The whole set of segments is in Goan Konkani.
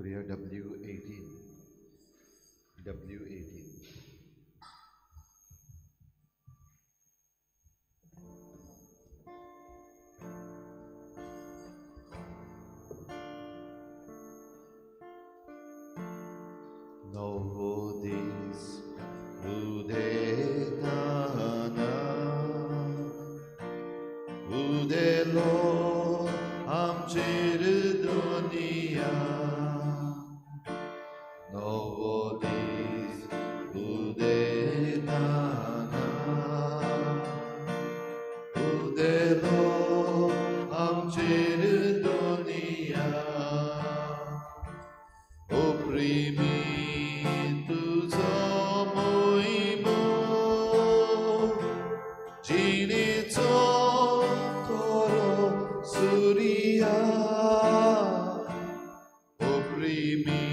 करूया W18, W18. नवो दीस उदेताना उदेलो आमचेर दुनिया. नवो दीस उदेताना उदेलो आमचेर दुनिया. Oprimi तुजो मोहिमो जिणेचो खरो सुर्या. Oprimi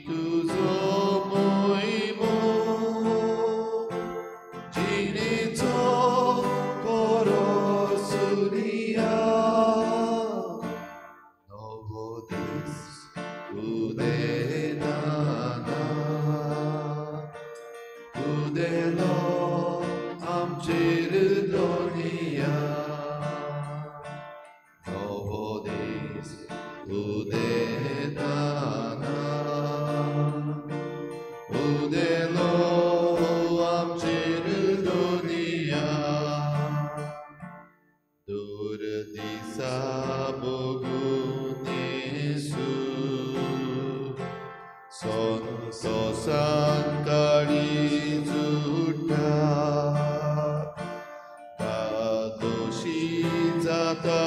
तुजो मोहिमो जिणेचो खरो सुर्या. नवो दीस उदेताना उदेलो आमचेर दुनिया. नवो दीस उदेताना उदेलो आमचेर दुनिया. दूर दिसा बघून येसू संतोषान काळीज उठ्ठा. धादोशी जाता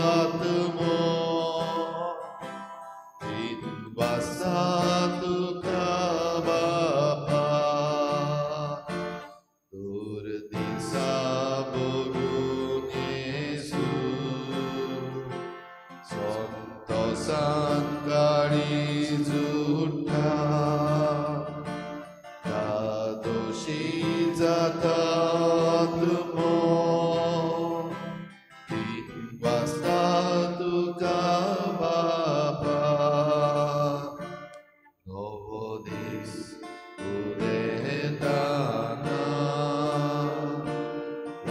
आत्मो तीन वाजता तुका बापा. दूर दिसा बघून येसू संतोषान काळीज उठ्ठा. धादोशी जाता आत्मो तीन वाजता तुका बापा. नवो दीस उदेताना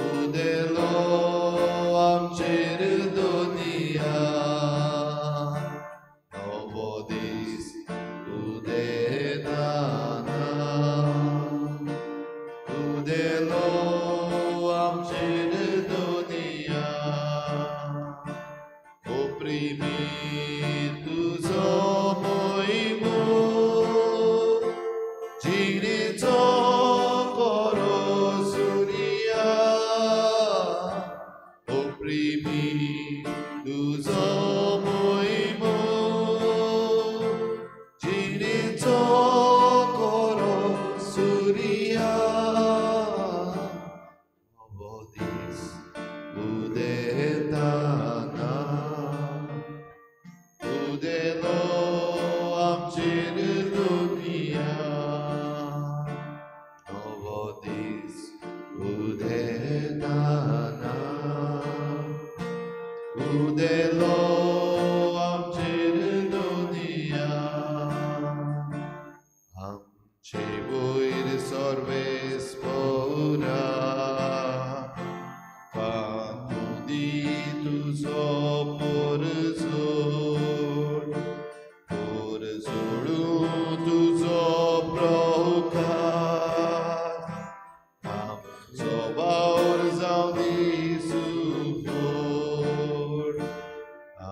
उदेलो आमचेर दुनिया. नवो दीस उदेताना उदेलो आमचेर दुनिया. Oprimi तुजो मोहिमो जिणेचो खरो सुर्या. Oprimi तुजो मोहिमो जिणेचो खरो सुर्या. नवो दीस उदेताना उदेलो आमचेर दुनिया. नवो दीस उदेताना उदेलो आमचेर दुनिया. आमचे वयर सर्वेस्पोरा फांतू दी तुजो पोरजोड पोरजोडूं तुजो प्रकार. आमचो वावर जावं दी सुफोड.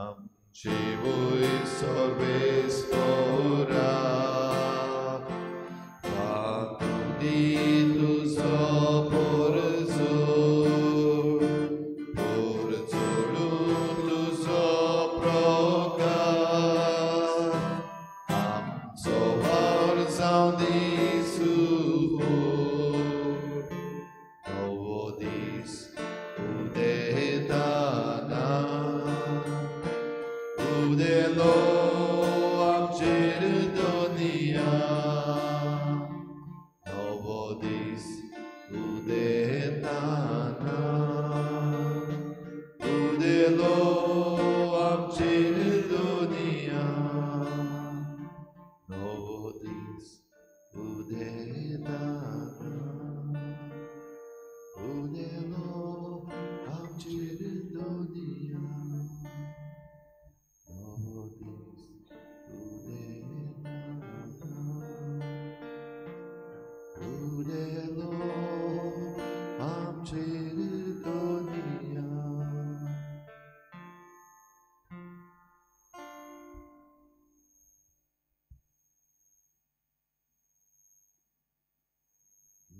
आमचे वयर सर्वेस्पोरा फांतू दी तुजो पोरजोड पोरजोडूं तुजो प्रकार. आमचो वावर जावं दी सुफोड. नवो दीस उदेताना उदेलो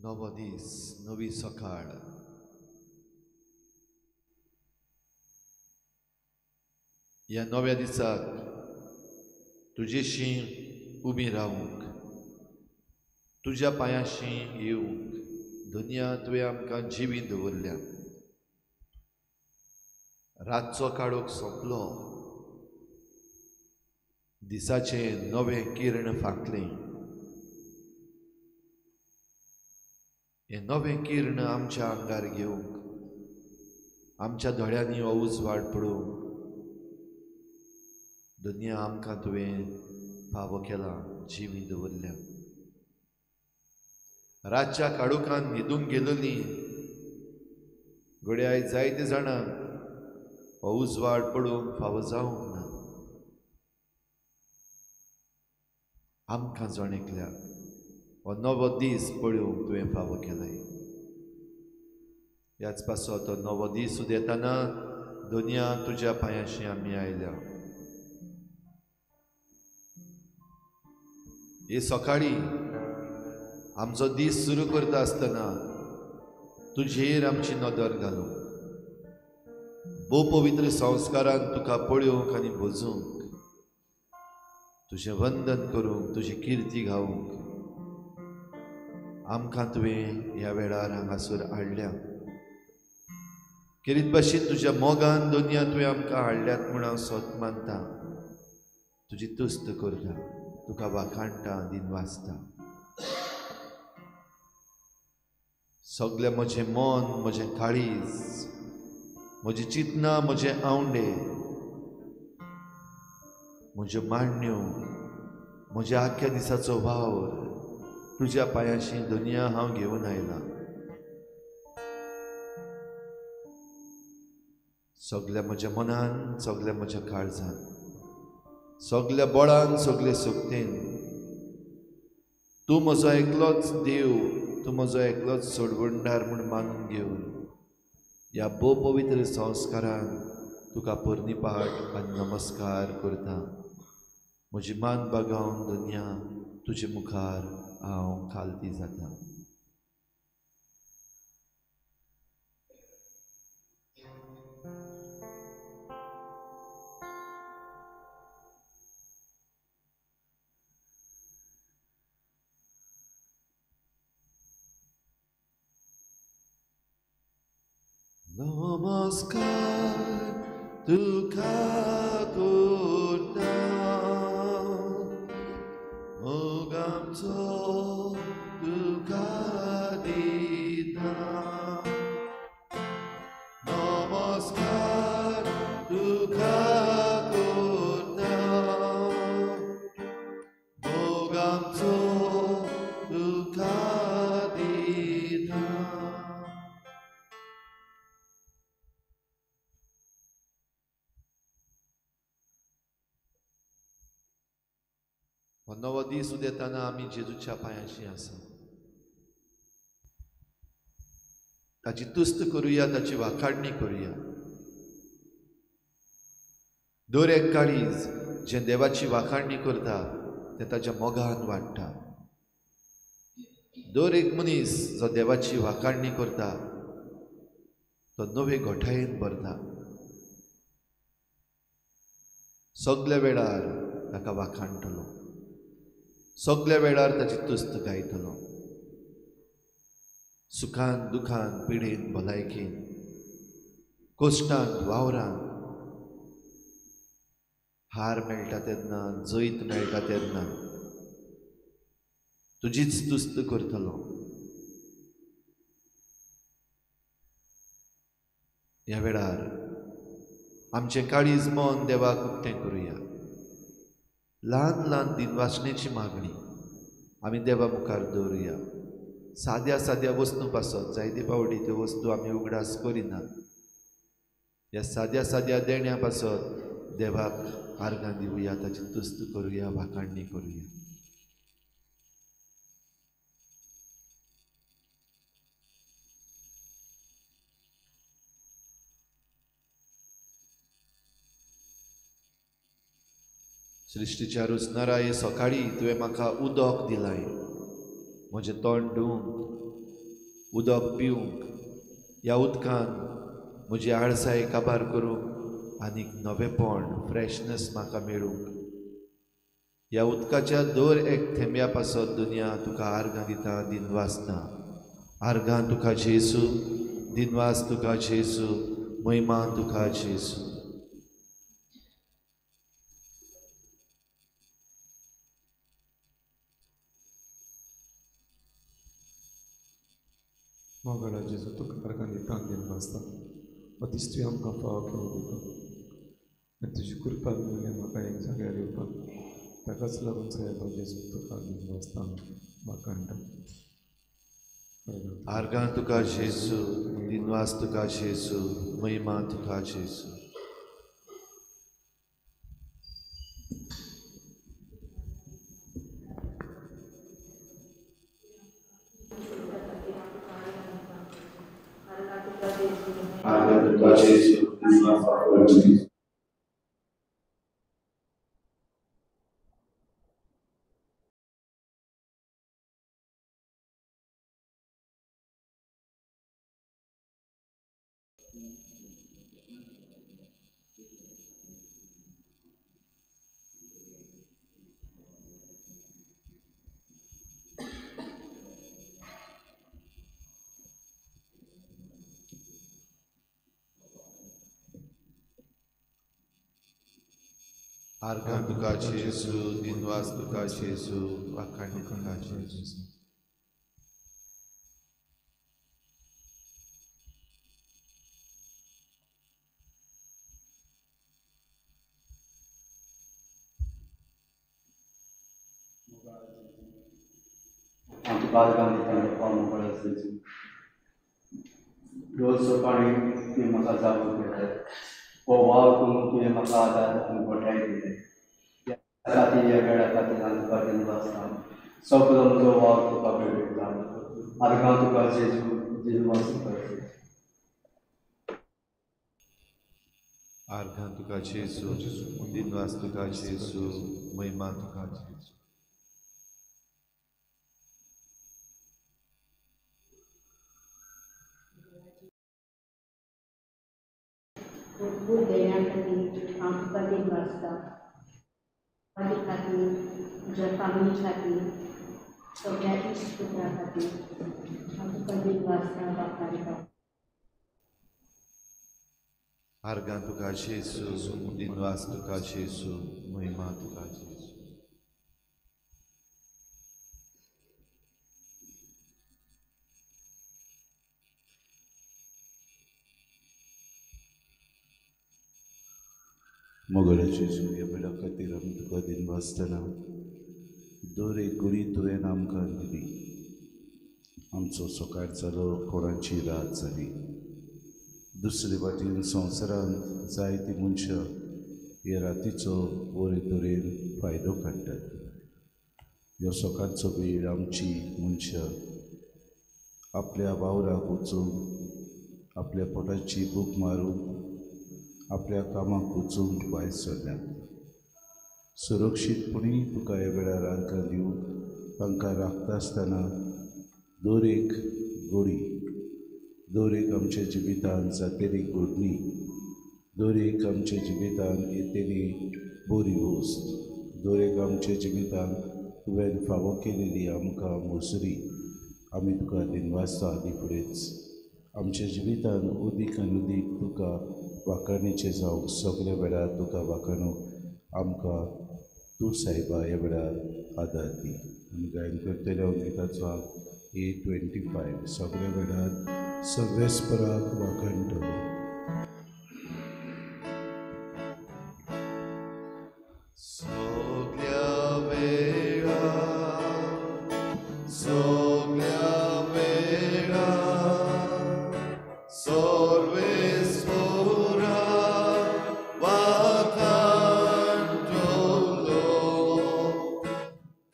नवो दीस, नवी सकाळ. ह्या नव्या दिसाक तुजेशी उबी रावूंक, तुज्या पांयाशी येवंक दुनिया तुवें आमकां जिवी दवरल्या. रातचो काळोख सोंपलो, दिसाचें नवें किर्ण फांकलें. हें नवें किर्ण आमच्या आंगार घेवंक, आमच्या दोळ्यांनी हो उजवाड पडूंक दुनिया आमकां तुवें फावो केला, जिवी दवरल्या. रातच्या काळोखान न्हिदूंक गेलोली घडये आयज जायते जाणांक हो उजवाड पडूंक फावो जावंक ना. आमकां जण एकल्याक हो नवो दीस पळोवंक तुवें फावो केलाय. ह्याच पासत तो नवो दीस उदेतना दुनिया तुज्या पांयाशी आमी आयल्या. हे सकाळी आमचो दीस सुरू करता आसतना तुजेर आमची नदर घालूंक, भोव पवित्र संस्कारान तुका पळोवंक आनी भजूंक, तुजें वंदन करूंक, तुजी किर्ती गावंक आमकां तुवें ह्या वेळार हांगासर हाडल्या. खेरीत भाशेन तुज्या मोगान दुनिया तुवें आमकां हाडल्यात म्हूण हांव सत मानता, तुजी तुस्त करता, तुका वाखाणटा, दिन वाचता. सगळें म्हजें मन, म्हजें काळीज, म्हजी चिंतना, म्हजें आवंडे, म्हज्यो मांडण्यो, म्हज्या आख्ख्या दिसाचो वावर तुज्या पांयाशी दुनिया हांव घेवन आयलां. सगळ्या म्हज्या मनान, सगळ्या म्हज्या काळजान, सगळ्या बळान, सगळे शक्तीन तूं म्हजो एकलोच देव, तूं म्हजो एकलोच सोडवणदार म्हूण मानून घेवन ह्या भोव पवित्र संस्कारान तुका पोरणीपाठ आनी नमस्कार करता. म्हजी मान बागावन दुनिया तुजे मुखार हांव खालती जाता. नमस्कार तुका करता, मोग आमचो तुका दिता. नमस्कार तुका करता, मोग आमचो तुका दिता. नवो दीस उदेतना आमी जेजूच्या पांयाशी आसा. ताची तुस्त करुया, ताची वाखाडणी करुया. दर एक काळीज जें देवाची वाखाडणी करता तें ताच्या मोगान वाडटा. दर एक मनीस जो देवाची वाखाडणी करता तो नवे गोठायेन भरता. सगल्या वेळार ताका वाखाणटलो, सगल्या वेळार ताची तुस्त गायतलो. सुखान, दुखान, पिडेन, भलायकेन, कश्टान, वावरान, हार मेळटा तेन्ना, जैत मेळटा तेन्ना तुजीच तुस्त करतलो. ह्या वेळार आमचें काळीज मन देवाक उक्तें करुया. ल्हान ल्हान दिनवासणेची मागणी आमी देवा मुखार दवरुया. साद्या साद्या वस्तू पासत जायते फावटी त्यो वस्तू आमी उगडास करिनात. ह्या साद्या साद्या देण्या पासत देवाक आर्गां दिवया, ताची तुस्त करुया, वाखाणणी करुया. सृश्टीच्या रचणारा, हे सकाळी तुवें म्हाका उदक दिलाय म्हजें तोंड धुवंक, उदक पिवंक, ह्या उदकान म्हजी आळसाय काबार करूंक आनीक नवेपण फ्रेशनस म्हाका मेळूंक। ह्या उदकाच्या दर एक थेंब्या पासत दुनिया तुका आर्गां दिता, दिनवासता। आर्गां तुका जेजू, दिनवास तुका जेजू, महिमा तुका जेजू। मोगाळा जेजू, तुका आर्गां दिता, दिनवासता। अतीच तुवें आमकां फावो केलो दिता आनी तुजी कृपा मेळ्ळी म्हाका एक जाग्यार येवपाक, ताकाच लागून सायबा जेजू तुका दिनवासता, वाखाणटा। आर्गां तुका जेजू, दिनवास तुका जेजू, महिमा तुका जेजू। आर्गां तुका जेजू, दिनवास तुका जेजू। आर्गां तुका जेजू, दिनवास तुका जेजू, वाखाणणी तुका जेजू। हांव तुका आर्गां दिता बाप्पा मोगाळा जेजू, रोज सकाळीं तुवें म्हाका जागो केलो, हो वावर करून तुवें म्हाका आदार आनी घटाय दिले। ह्या खातीर, ह्या वेळा खातीर हांव तुका दिनवासता। सगलो म्हजो वावर तुका भेटयता। आर्गां तुका जेजू, दिनवास तुका जेजू। आर्गां तुका जेजू, दिनवास तुका जेजू, महिमा तुका जेजू। भरपूर देण्या खातीर हांव तुका दिनवासता। वाली खातीर, म्हज्या फॅमिली खातीर, सगळ्या इश्ट मित्रां खातीर हांव तुका दिनवासता, वाखाणटा। आर्गां तुका जेजू, दिनवास तुका जेजू, महिमा तुका जेजू। मोगाळा जेजू, ह्या वेळा खातीर आमी तुका दिनवासतना दर एक गुणी तुवें आमकां दिली। आमचो सकाळ जालो, कोणाची रात जाली। दुसरे वाटेन संवसारांत जायतीं मनशां हे रातीचो बरे तरेन फायदो काडटात। ह्यो सकाळचो वेळ आमची मनशां आपल्या वावराक वचून, आपल्या पोटाची भूक मारून, आपल्या कामाक वचूंक भायर सरल्यात। सुरक्षीतपणी तुका ह्या वेळार आर्गां दिवंक तांकां राखता आसतना दर एक गोडी, दर एक आमच्या जिवितांत जातेली घडणी, दर एक आमच्या जिवितांत येतेली बरी वस्त, दर एक आमच्या जिवितांत तुवें फावो केलेली आमकां मजुरी, आमी तुका दिनवासता। आदी फुडेंच आमच्या जिवितांत अदीक आनी अदीक तुका वाखाणीचें जावंक, सगल्या वेळार तुका वाखाणूंक आमकां तूं सायबा ह्या वेळार आदार दी। आमी गायन करतले अंकिताचो 825, सगल्या वेळार सर्वेस्पराक वाखाणटलो। सगल्या वेळार, सगल्या वेळार, सर्वेस्पराक वाखाणटलो।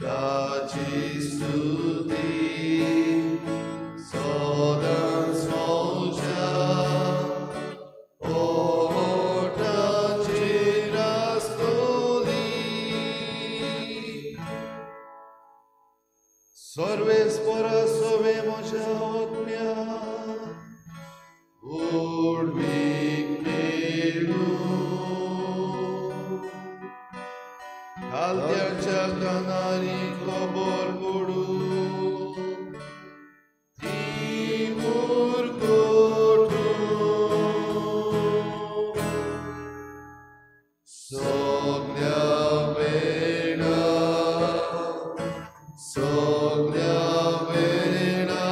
ताची स्तुती सदांच म्हज्या सर्वेस्परा सवे म्हज्या आत्म्या व्हडवीक मेळूं. कालद्यांच्या कानारी खबर पडूं ती मुरगोटूं. सगल्या वेळा सगल्या वेळा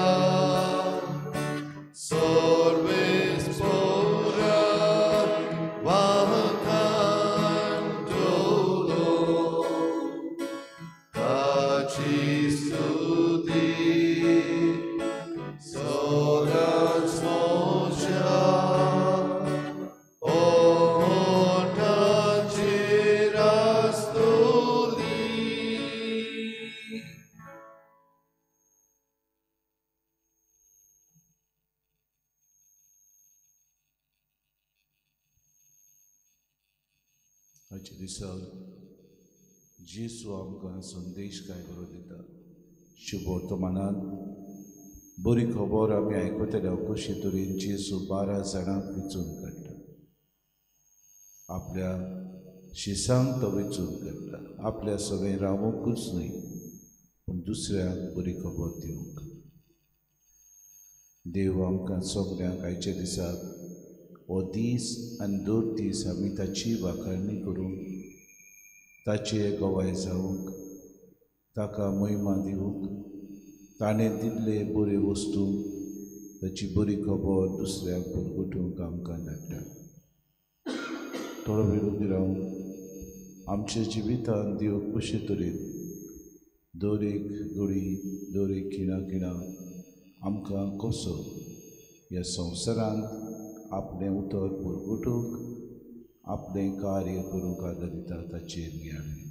सर्वेस्परा वाखाणटलो ताची स्तुती सदांच म्हज्या ओंठांचेर आसतली. आयच्या दिसा जेजू आमकां संदेश काय बरो दिता. शुभ वर्तमानांत बरी खबर आमी आयकतले कशे तरेन जेजू 12 जाणांक वेंचून काडटा, आपल्या शिसांक तो वेंचून काडटा, आपल्या सगळें रावंकूच न्हय पूण दुसऱ्यांक बरी खबर दिवंक. देव आमकां सगल्यांक आयच्या दिसाक हो दीस आनी दर दीस आमी ताची वाखारणी करूंक, ताचे गवाय जावंक, ताका महिमा दिवंक, ताणें दिल्ले बऱ्यो वस्तू ताची बरी खबर दुसऱ्याक परगटूंक आमकां धाडटा. थोडो वेळ उबी रावन आमच्या जिवितांत देव कशे तरेन दर एक घडी दर एक खिणा खिणा आमकां कसो ह्या संवसारांत आपलें उतर परगटूंक, आपलें कार्य करूंक आदार दिता ताचेर नियाळूया.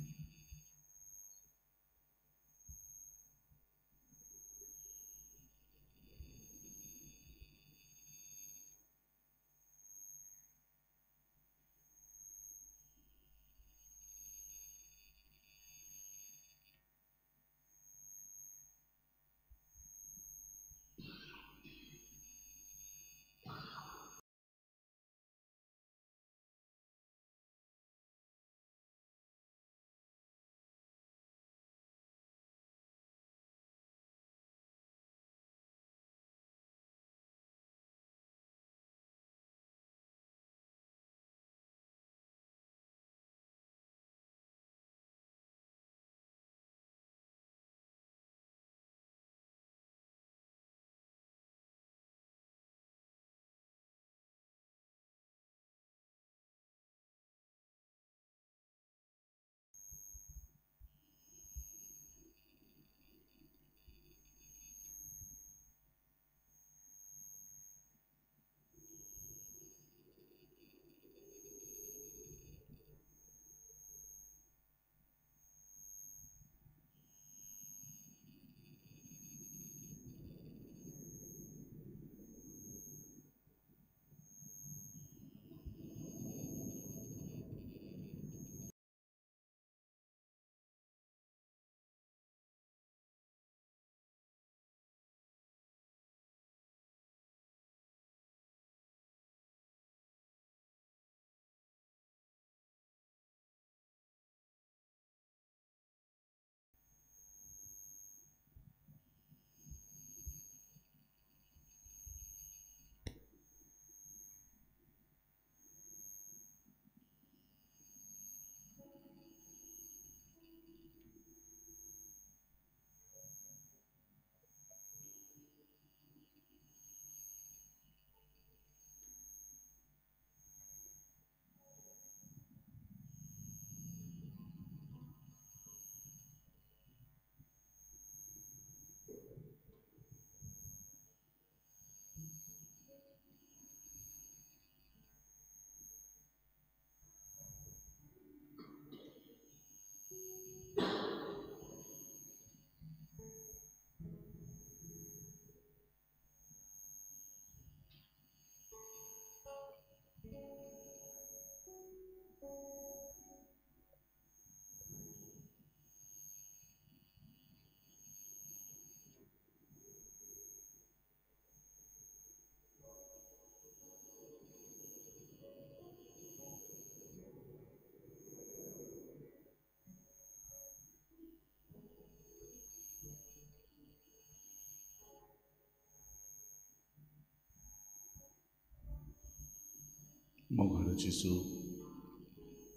मोगाळो जेजू,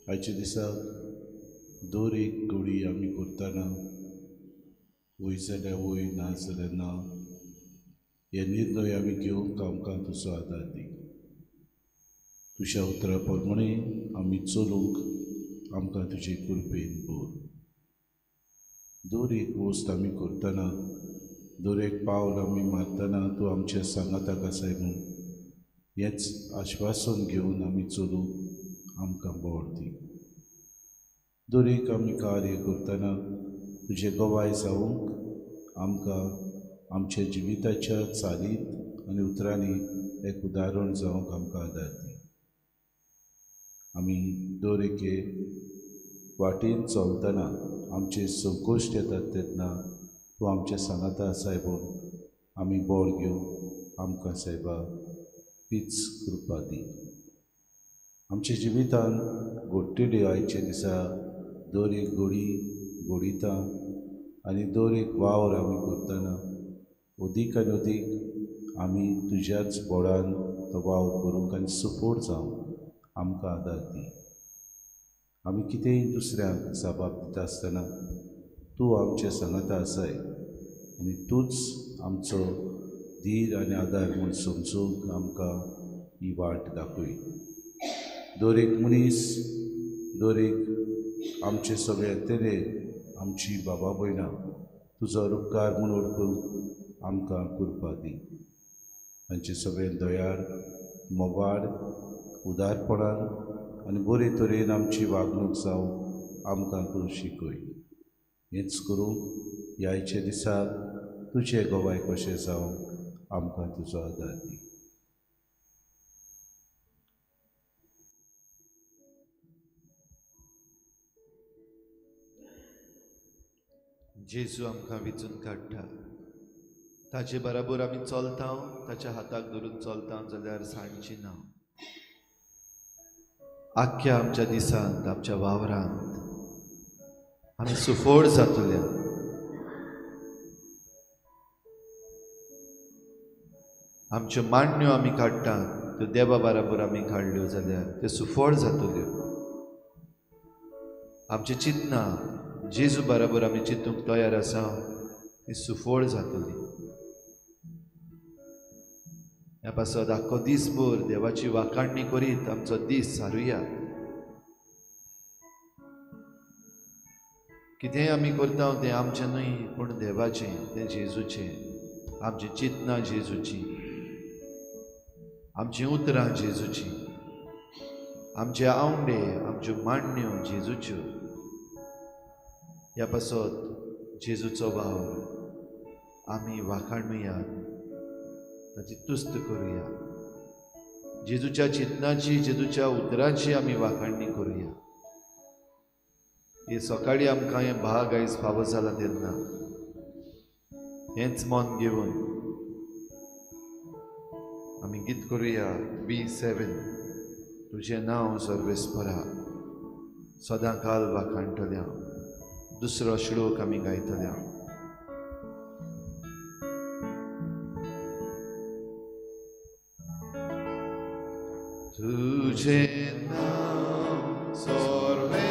आयच्या दिसाक दर एक गोडी आमी करतना वय जाल्यार वय, ना जाल्यार ना, हे निर्णय आमी घेवंक आमकां तुजो आदार दी. तुज्या उतरा प्रमाणे आमी चलूंक आमकां तुजे कृपेन भर. दर एक वस्त आमी करतना, दर एक पावल आमी मारतना तूं आमच्या सांगाताक आसाय म्हूण हेंच आश्वासन घेवन आमी चलूंक आमकां बळ दी. दर एक आमी कार्य करतना तुजे गवाय जावंक आमकां आमच्या जिविताच्या चालींत आनी उतरांनी एक उदाहरण जावंक आमकां आदार दी. आमी दर एके वाटेन चलतना आमचे संकश्ट येतात तेन्ना तूं आमच्या सांगाता आसाय म्हूण आमी बळ घेवंक आमकां सायबा तीच कृपा दी. आमच्या जिवितान घडटेल्यो आयच्या दिसा दर एक घोडी घोडिता आनी दर एक वावर आमी करतना अदीक आनी अदीक आमी तुज्याच बळान तो वावर करूंक आनी सपोर्ट जावंक आमकां आदार दी. आमी कितेंय दुसऱ्यांक जबाब दिता आसतना तूं आमच्या सांगाता आसाय आनी तूंच आमचो धीर आनी आदार म्हूण समजूंक आमकां ही वाट दाखय. दर एक मनीस, दर एक आमचे सगळे येतले आमची बाबा भयणां तुजो उपकार म्हूण वळखूंक आमकां कृपा दी. तांचे सगळे दयाळ, मोबाळ, उदारपणान आनी बरे तरेन आमची वागणूक जावंक आमकां तूं शिकय. हेंच करूंक ह्या आयच्या दिसा तुजे गवाय कशें जावंक आमकां तुजो आदार दी. जेजू आमकां विचून काडटा, ताचे बराबर आमी चलता, ताच्या हाताक धरून चलता जाल्यार सांडची ना. आख्ख्या आमच्या दिसांत, आमच्या वावरांत आमी सुफळ जातल्या. आमच्यो मांडण्यो आमी काडटात त्यो देवा बराबर आमी काडल्यो जाल्यार त्यो सुफळ जातल्यो. आमची चिंतना जेजू बराबर आमी चिंतूंक तयार आसा ती सुफळ जातली. ह्या पासत आख्खो दीसभर देवाची वाखाणणी करीत आमचो दीस सारुया. कितेंय आमी करता तें आमचें न्हय पूण देवाचें, तें जेजूचें. आमची चिंतनां जेजूची, आमचीं उतरां जेजूची, आमचे आवंडे, आमच्यो मांडण्यो जेजूच्यो. ह्या पासत जेजूचो वावर आमी वाखाणुया, ताची तुस्त करुया. जेजूच्या चिंतनाची, जेजूच्या उतरांची आमी वाखाणणी करुया. हे सकाळी आमकां हें भाग आयज फावो जाला तेन्ना हेंच मन घेवन आमी गीत करुया B7, तुजें नांव सर्वेस्परा सदां काल वाखाणटल्या. दुसरो श्लोक आमी गायतल्या. तुझे नाव सर्वेस्परा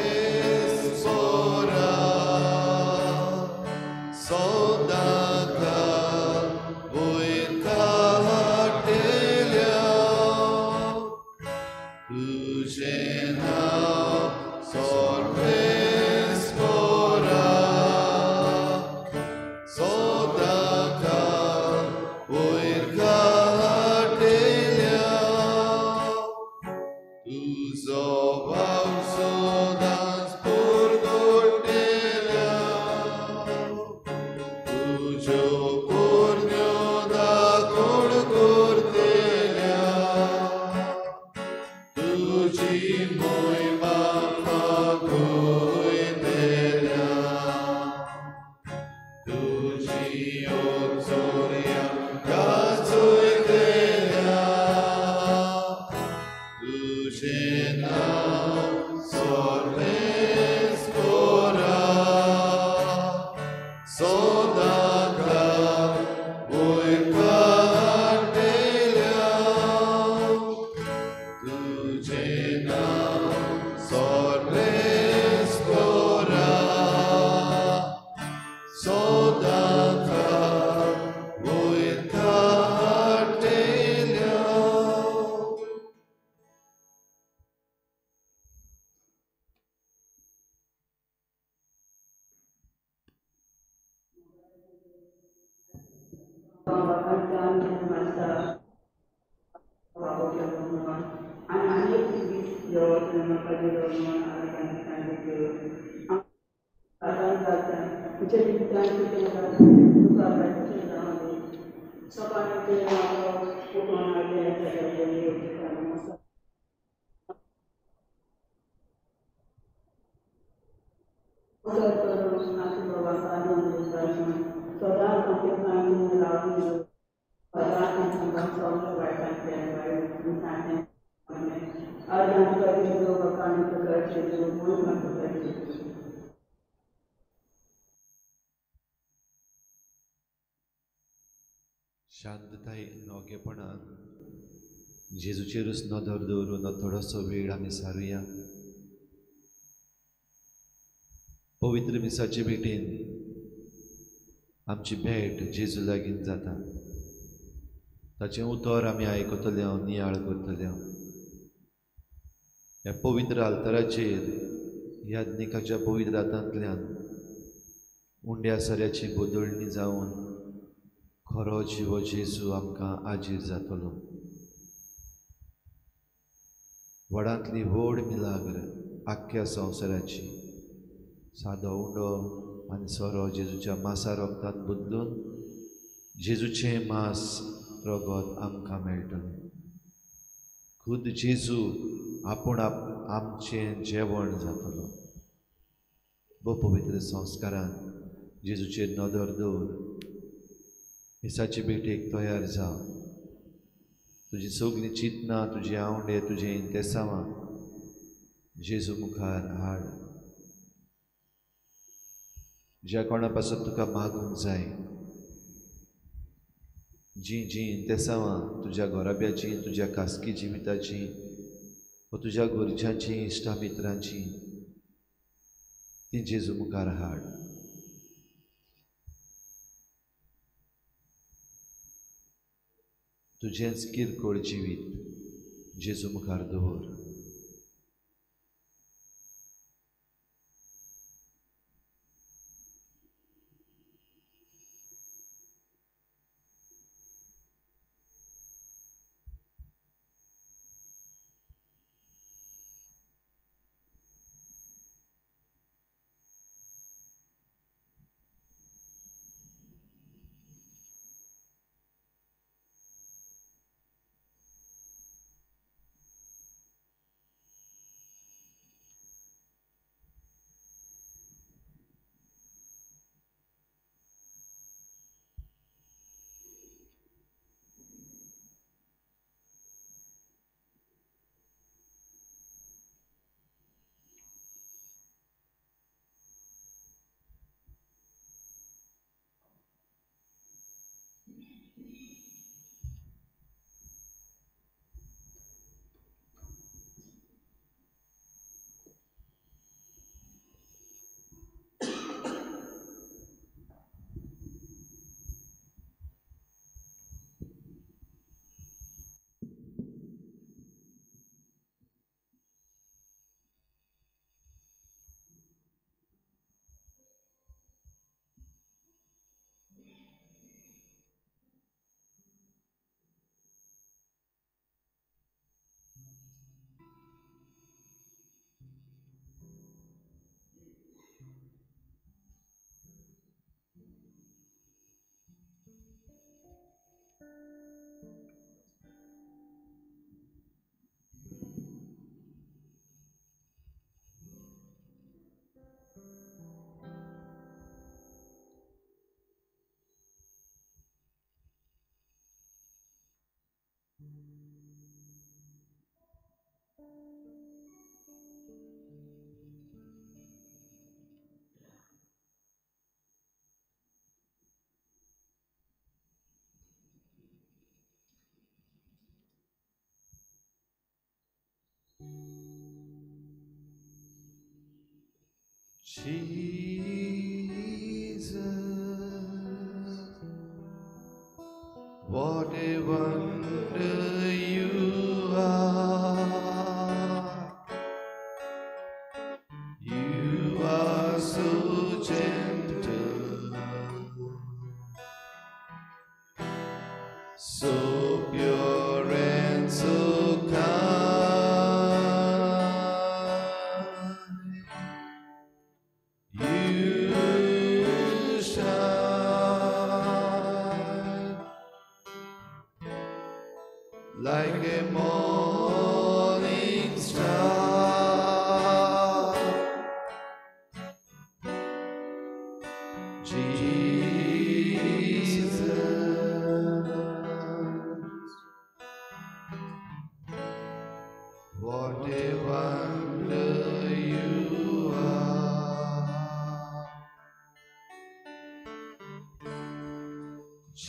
सदां काल वयर काडटल्या. तुझे नाव सर्वेस्परा सदां काल वयर काडटल्या. आनी आनी एक दीस यो तुवें म्हाका दिलो म्हणून हांवें तांकां सांगितलें. आतां जाता म्हज्या जिवितान कितें तुका बायचें जावं सकाळीं तुवें म्हाका उठोवन हाडलें जाल्यार करून आतां बाबा सदांच आमच्या सांगून रावून सदांच आमकां सगळें वायटांतल्यान वायट सांगें आज आमकां जेजू बाबा तुका जेजू म्हणून तुका जेजू. शांततायेन ओगेपणान जेजूचेरूच नदर दवरून थोडोसो वेळ आमी सारुया. पवित्र मिसाचे भेटेन आमची भेट जेजू लागीं जाता. ताचें उतर आमी आयकतले, नियाळ करतले. ह्या पवित्र आल्ताराचेर याज्ञिकाच्या पवित्र हातांतल्यान उंड्या सऱ्याची बदलणी जावन खरो जिवो जेजू आमकां आजीर जातलो. व्हडांतली व्हड मिलाग्र आख्ख्या संवसाराची सादो उंडो आनी सोरो जेजूच्या मासा रोगतान बदलून जेजूचें मांस रगत आमकां मेळटलें. खुद जेजू आपूण आमचें जेवण जातलो. भोव पवित्र संस्कारान जेजूचेर नदर दवर. मिसाचे भेटेक तयार जाव. तुजी सगळीं चिंतनां, तुजी आवंडे, तुजें इंतेसांवां जेजू मुखार हाड. ज्या कोणा पासून तुका मागूंक जाय, जीं जीं इंतेसांवां तुज्या घराब्याचीं, तुज्या खासगी जिविताचीं वा तुज्या गरजांचीं, इश्टा मित्रांचीं, तीं जेजू मुखार हाड. तुजेंच किरकोळ जिवीत जेजू मुखार दवर. Jesus, what a wonder you are. You are so gentle. So pure and so kind, you shine like a morning star. Jesus, what a wonder you are. Jesus,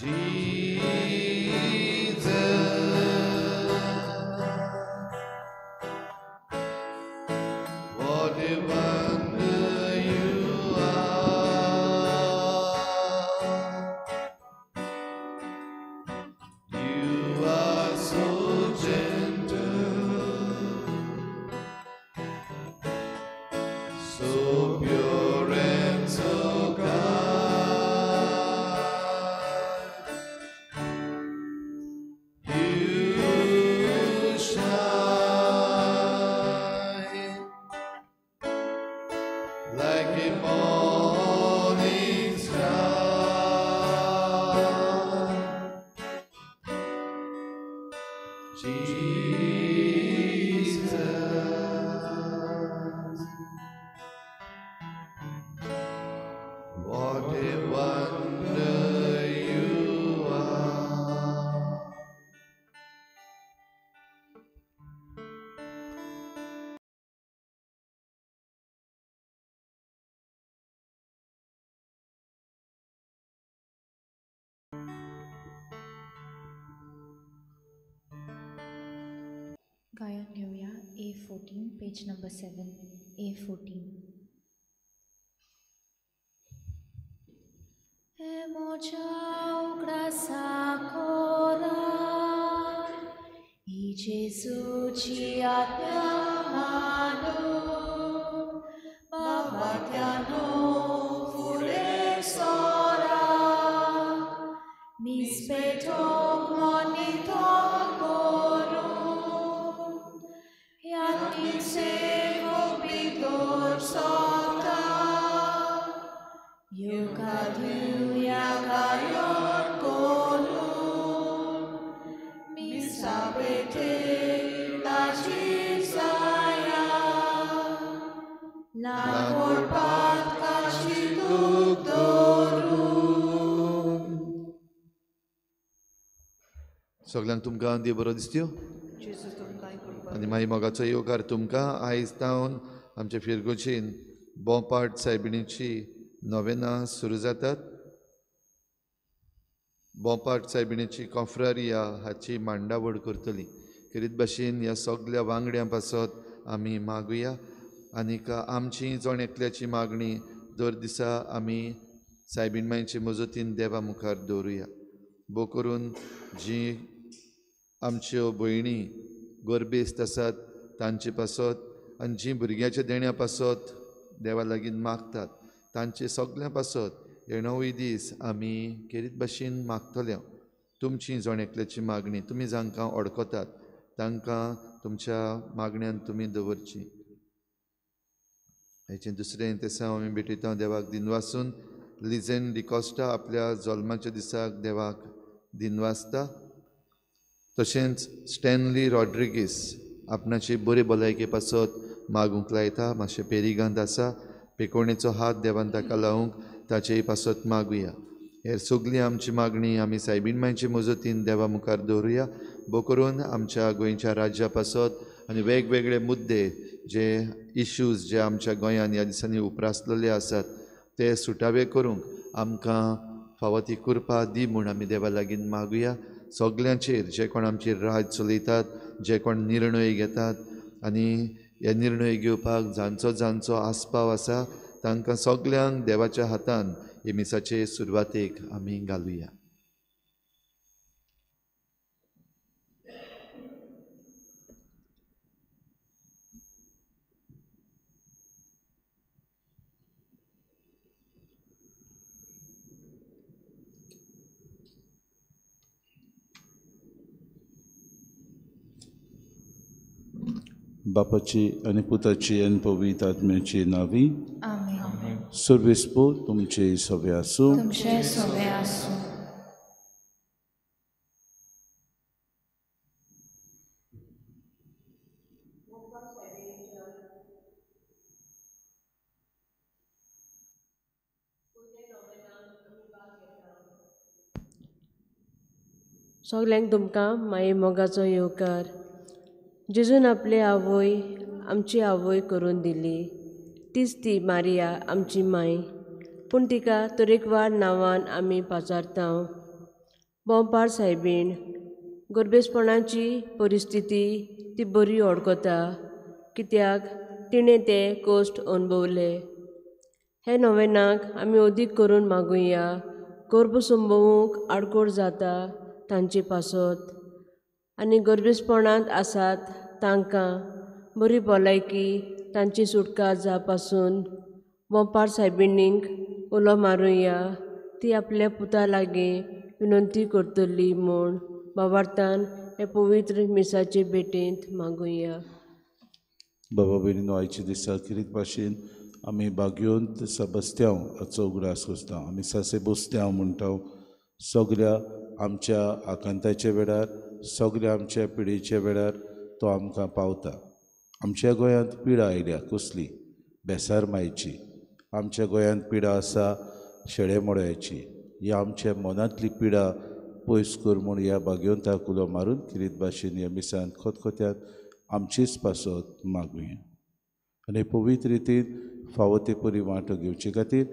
what a wonder you are. You are so gentle, so pure and so kind. You shine like a morning star. Jesus, what a wonder you are. गायन घेऊया A14, page number 7, A14. जेजूची आज्ञा मानून बाबात्यानो फुडें सोरा, मिसपेटोक मोनितोक करून ह्या सेवक भितर सोता, योगा दिवया गायन करून मिसा पेटे ताची साया, लागोड पातकाची दूख धरून. सगळ्यांक तुमकां देव बरो दिसत्यो आनी मागीर मोगाचो येवकार तुमकां. आयज तावन आमचे फिरगोचीन बोपाट सायबिणीची नोवेनां सुरू जातात. बोपाट सायबिणीची कॉफ्रारिया हाची मांडावळ करतली. करीत भाशेन ह्या सगल्या वांगड्यां पासत आमी मागुया आनीक आमची जण एकल्याची मागणी दर दिसा आमी सायबीण मांयचे मजतीन देवा मुखार दवरुया. भोव करून जी आमच्यो भयणी गरबेस्त आसात तांचे पासत आनी जी भुरग्याच्या देण्या पासत देवा लागीं मागतात तांचे सगळ्यां पासत हे णवूय दीस आमी केरीत भाशेन मागतले. तुमची जण एकल्याची मागणी तुमी जांकां अडकतात तांकां तुमच्या मागण्यान तुमी दवरची. हेचें दुसरें तेसांव आमी भेटयता देवाक दिनवासून. लिझेन डिकॉस्टा आपल्या जल्माच्या दिसाक देवाक दिनवासता. तशेंच स्टॅनली रॉड्रिगीस आपणाची बरी भलायके पासत मागूंक लायता. मातशें पेरिगांत आसा, पेकोणेचो हात देवान ताका लावंक ताचेय पासत मागुया. हेर सगळी आमची मागणी आमी सायबीण मांयचे मजतीन देवा मुखार दवरुया. भोव करून आमच्या गोंयच्या राज्या पासत आनी वेगवेगळे मुद्दे जे इश्यूज जे आमच्या गोंयांत ह्या दिसांनी उप्रासलेले आसात ते सुटावे करूंक आमकां फावो ती कृपा दी म्हूण आमी देवा लागीं मागुया. सगल्यांचेर जे कोण आमचेर राज चलयतात, जे कोण निर्णय घेतात आनी हे निर्णय घेवपाक जांचो जांचो आस्पाव आसा तांकां सगल्यांक देवाच्या हातान हे मिसाचे सुरवातेक आमी घालुया. बापाची आनी पुताची आनी पवित्र आत्म्याची नावी आमेन. सर्वेस्पोर तुमचे सवे आसूं. तुमचे सवे आसूं. सगल्यांक तुमकां माये मोगाचो येवकार. जेजून आपले आवय आमची आवय करून दिली, तीच ती मारिया आमची माय. पूण तिका तरेकवार नांवान आमी पाचारता. बोंपार सायबीण गर्भेसपणाची परिस्थिती ती बरी वळखता, कित्याक तिणें ते कश्ट अणभवले. हे नोवेनाक आमी अदीक करून मागुया गर्भ संभोवूंक आडखळ जाता तांचे पासत आनी गर्भेसपणांत आसात तांकां बरी भलायकी तांची सुटका जावपासून बोंपार सायबिणीक उलो मारुया, ती आपल्या पुता लागीं विनंती करतली म्हूण बाबार्थान हे पवित्र मिसाचे भेटेंत मागुया. बाबा भयणीनो, आयच्या दिसा किरीत भाशेन आमी बागयोंत सबस्त्यांव हाचो उगडास करता. आमी सासे बोस्त्यांव म्हणटा. सगल्या आमच्या आकांताच्या वेळार, सगल्या आमच्या पिडेच्या वेळार तो आमकां पावता. आमच्या गोंयांत पिडा आयल्या कसली? बेसार मायची. आमच्या गोंयांत पिडा आसा शेळे मोड्याची. ह्या आमच्या मनांतली पिडा पयस कर म्हूण ह्या बागेवंताक उलो मारून किरीत भाशेन ह्या मिसांत खतखत्यांत आमचीच पासत मागुया. आनी पवित्र रितीन फावो ते परी वांटो घेवचे खातीर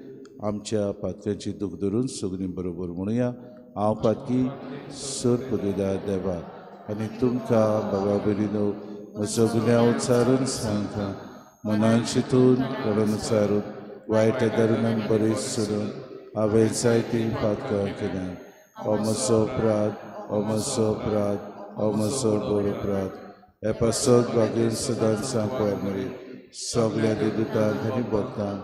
आमच्या पातक्यांची दूख धरून सगळीं बरोबर म्हणुया. हांव पातकी सर पदवीदार देवा आनी तुमकां बाबा भयणीनो म्हजो गुन्यांव उच्चारून सांगता. मनान चिंतून कळून उच्चारून वायट धरून आनी बरें सोडून हांवें जायतीं पातकां केल्यात. हो म्हजो अपराध, हो म्हजो अपराध, हो म्हजो व्हड अपराध. हे पासत बागेन सदांच सांगपाक मरे सगल्या देवदूतांक आनी भक्तांक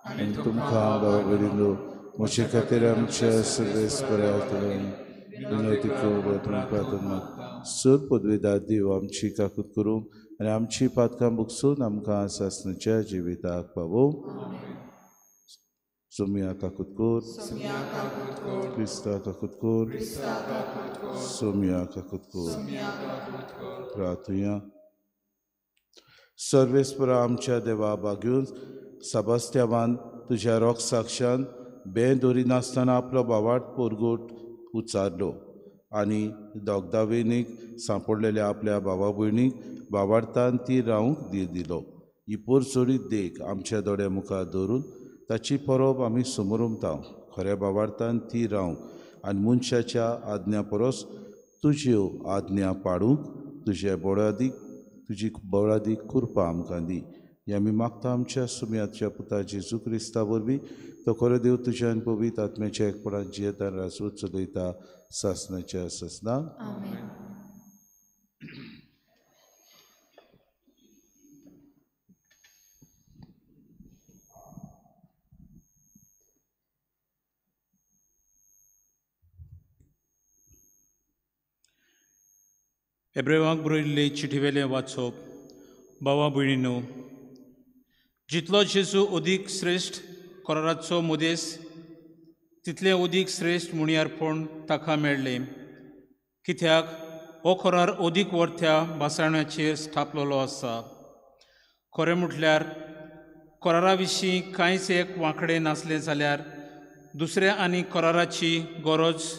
आनी तुमकां बाबा भयणीनो म्हजे खातीर आमच्या सर्वेस्पराक विनवती करूं प्रार्थना. सर पदवेदार देव आमची काकूत करूंक आनी आमची पातकां भोगसून आमकां सासणाच्या जिविताक पावोवं. सोम्या काकूत कर, क्रिस्ता काकूत कर, सोम्या काकूत कर. प्रार्थुया. सर्वेस्परा आमच्या देवा बागेवन सबास्त्यावान तुज्या रोग साक्षान बें दवरिनासतना आपलो बावाट पोरगोट उच्चारलो आनी दोगदावेनीक सांपडलेल्या आपल्या भावा भयणीक बावार्थान ती रावंक दिलो. ही पोरचोडी देख आमच्या दोळ्या मुखार दवरून ताची परब आमी समोरमता. खऱ्या बावार्थान ती रावंक आनी मनशाच्या आज्ञा परस तुज्यो आज्ञा पाडूंक तुजे बोळादीक तुजी बळादीक कृपा आमकां दी. हे आमी मागता आमच्या सुम्याच्या पुता जेजू क्रिस्ता वरवीं. तो खरो देव तुज्या आनी पवित्र आत्म्याच्या एकपणान जियेता राजवट चलयता सासणाच्या सासणाक. एब्रेवांक बरयल्ले चिठीवेलें वाचप. भावा भयणीनो, जितलो जेजू अदीक श्रेश्ठ कराराचो मदेस तितलें अदीक श्रेश्ठ मुणयारपण ताका मेळ्ळें, कित्याक हो करार अदीक वरत्या भासाण्याचेर स्थापलेलो आसा. खरें म्हटल्यार करारा विशीं कांयच एक वांकडें नासलें जाल्यार दुसऱ्या आनी कराराची गरज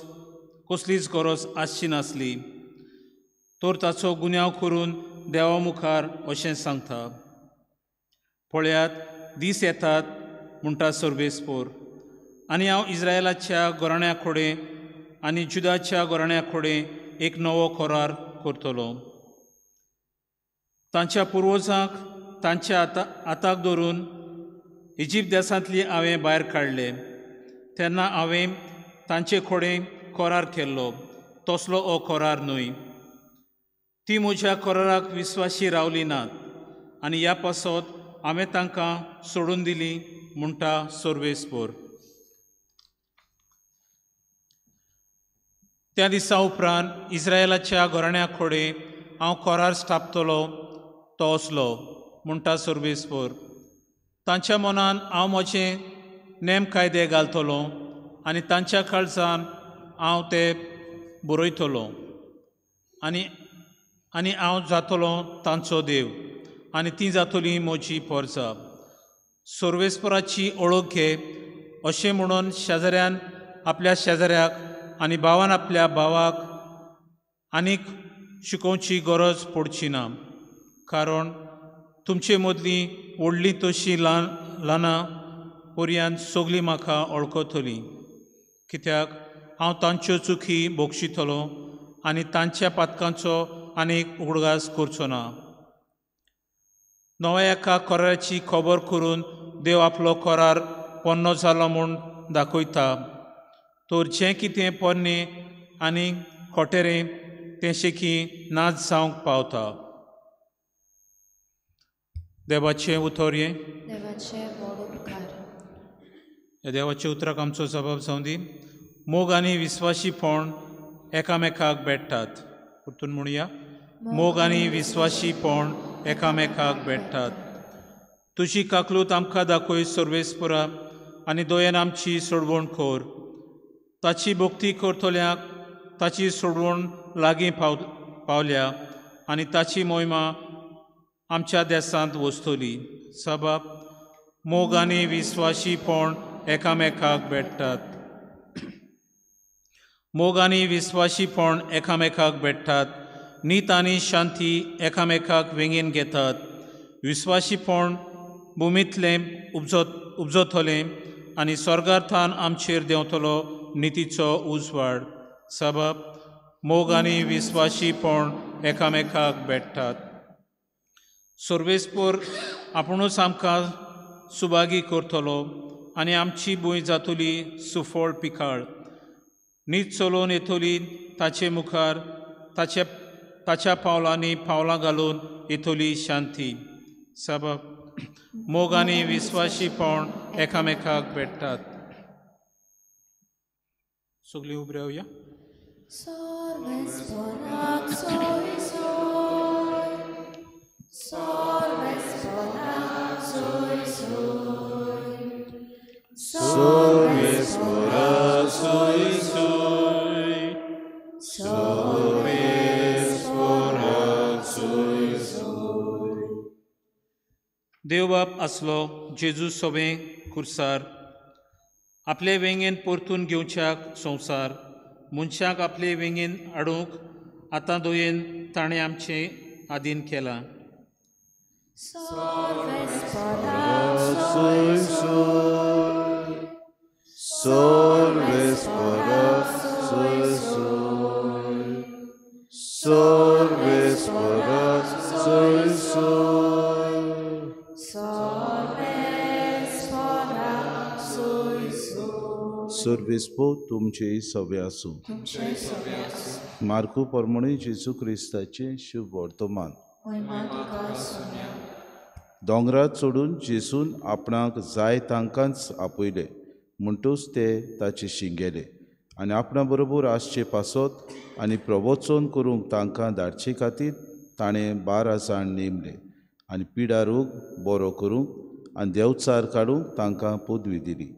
कसलीच गरज आसची नासली. तर ताचो गुन्यांव करून देवा मुखार अशें सांगता, पळयात दीस येतात म्हणटा सर्वेस्पोर आनी हांव इस्रायलाच्या घराण्या कडेन आनी जुदाच्या घराण्या कडेन एक नवो करार करतलो. तांच्या पुर्वजांक तांच्या हाताक धरून इजिप्त देशांतली हांवें भायर काडले, तेन्ना हांवें तांचे कडेन करार केल्लो तसलो हो करार न्हय. ती म्हज्या कराराक विस्वाशी रावली नात आनी ह्या पासत हांवें तांकां सोडून दिली म्हणटा सर्वेस्पोर. त्या दिसा उपरांत इस्रायलाच्या घराण्या कडेन हांव करार स्थापतलो तो असलो म्हणटा सर्वेस्पर. तांच्या मनान हांव म्हजें नेम कायदे घालतलो आनी तांच्या काळजान हांव ते बरयतलो आनी आनी हांव जातलो तांचो देव आनी ती जातली म्हजी पोरसा. सर्वेस्पराची ओळख घे अशें म्हणून शेजाऱ्यान आपल्या शेजाऱ्याक आनी भावान आपल्या भावाक आनीक शिकोवची गरज पडची ना, कारण तुमचे मदलीं व्हडलीं तशीं ल्हान ल्हानां पर्यान सगळीं म्हाका वळखतलीं, कित्याक हांव तांच्यो चुकी बक्षितलो आनी तांच्या पातकांचो आनीक उगडास करचो ना. नव्या एका कराराची खबर करून देव आपलो करार पोन्नो जालो म्हूण दाखयता, तर जें कितें पोन्नें आनी खोटेरें तें शेकी नाच जावंक पावता. देवाचें उतर हें. देवाचें व्हड उपकार. ह्या देवाच्या उतराक आमचो जबाब जावं दी. मोग आनी विस्वाशीपण एकामेकाक भेट्टात. परतून म्हणुया, मोग आनी विस्वाशीपण एकामेकाक भेट्टात. तुजी काकलूत आमकां दाखय सर्वेस्परा आनी दयेन आमची सोडवण कर. ताची भक्ती करतल्यांक ताची सोडवण लागीं पावल्या आनी ताची मोहिमा आमच्या देसांत वसतली. सबाब मोग आनी विस्वाशीपण एकामेकाक भेट्टात. मोग आनी विस्वाशीपण एकामेकाक भेट्टात. नीत आनी शांती एकामेकाक वेंगेन घेतात. विस्वाशीपण भुमींतलें उपजतलें आनी स्वर्गार्थान आमचेर देंवतलो नितीचो उजवाड. सबब मोग आनी विस्वाशीपण एकामेकाक भेट्टात. सर्वेस्पर आपुणूच आमकां सुभागी करतलो आनी आमची भूंय जातली सुफळ पिकाळ. नीत चलोवन येतली ताचे मुखार, ताच्या पावलांनी पावलां घालून येतली शांती. सबब मोग आनी विस्वाशीपण एकामेकाक भेट्टात. सगळीं उबी रावया. देवबाप आसलो जेजू सोबें कुर्सार आपले वेंगेन परतून घेवच्याक संवसार मनशाक आपले वेंगेन हाडूंक आतां दयेन ताणें आमचें आदीन केलां. सर्वेस्पो तुमचे सवे आसूं. मार्कू परमणी जेजू क्रिस्ताचें शुभ वर्तमान. दोंगरार चडून जेजून आपणाक जाय तांकांच आपयले, म्हणटूच ते ताचे शिंगेले आनी आपणा बरोबर आसचे पासत आनी प्रवचन करूंक तांकां धाडचे खातीर ताणें 12 जाण नेमले आनी पिडा रोग बरो करूंक आनी देवचार काडूंक तांकां पदवी दिली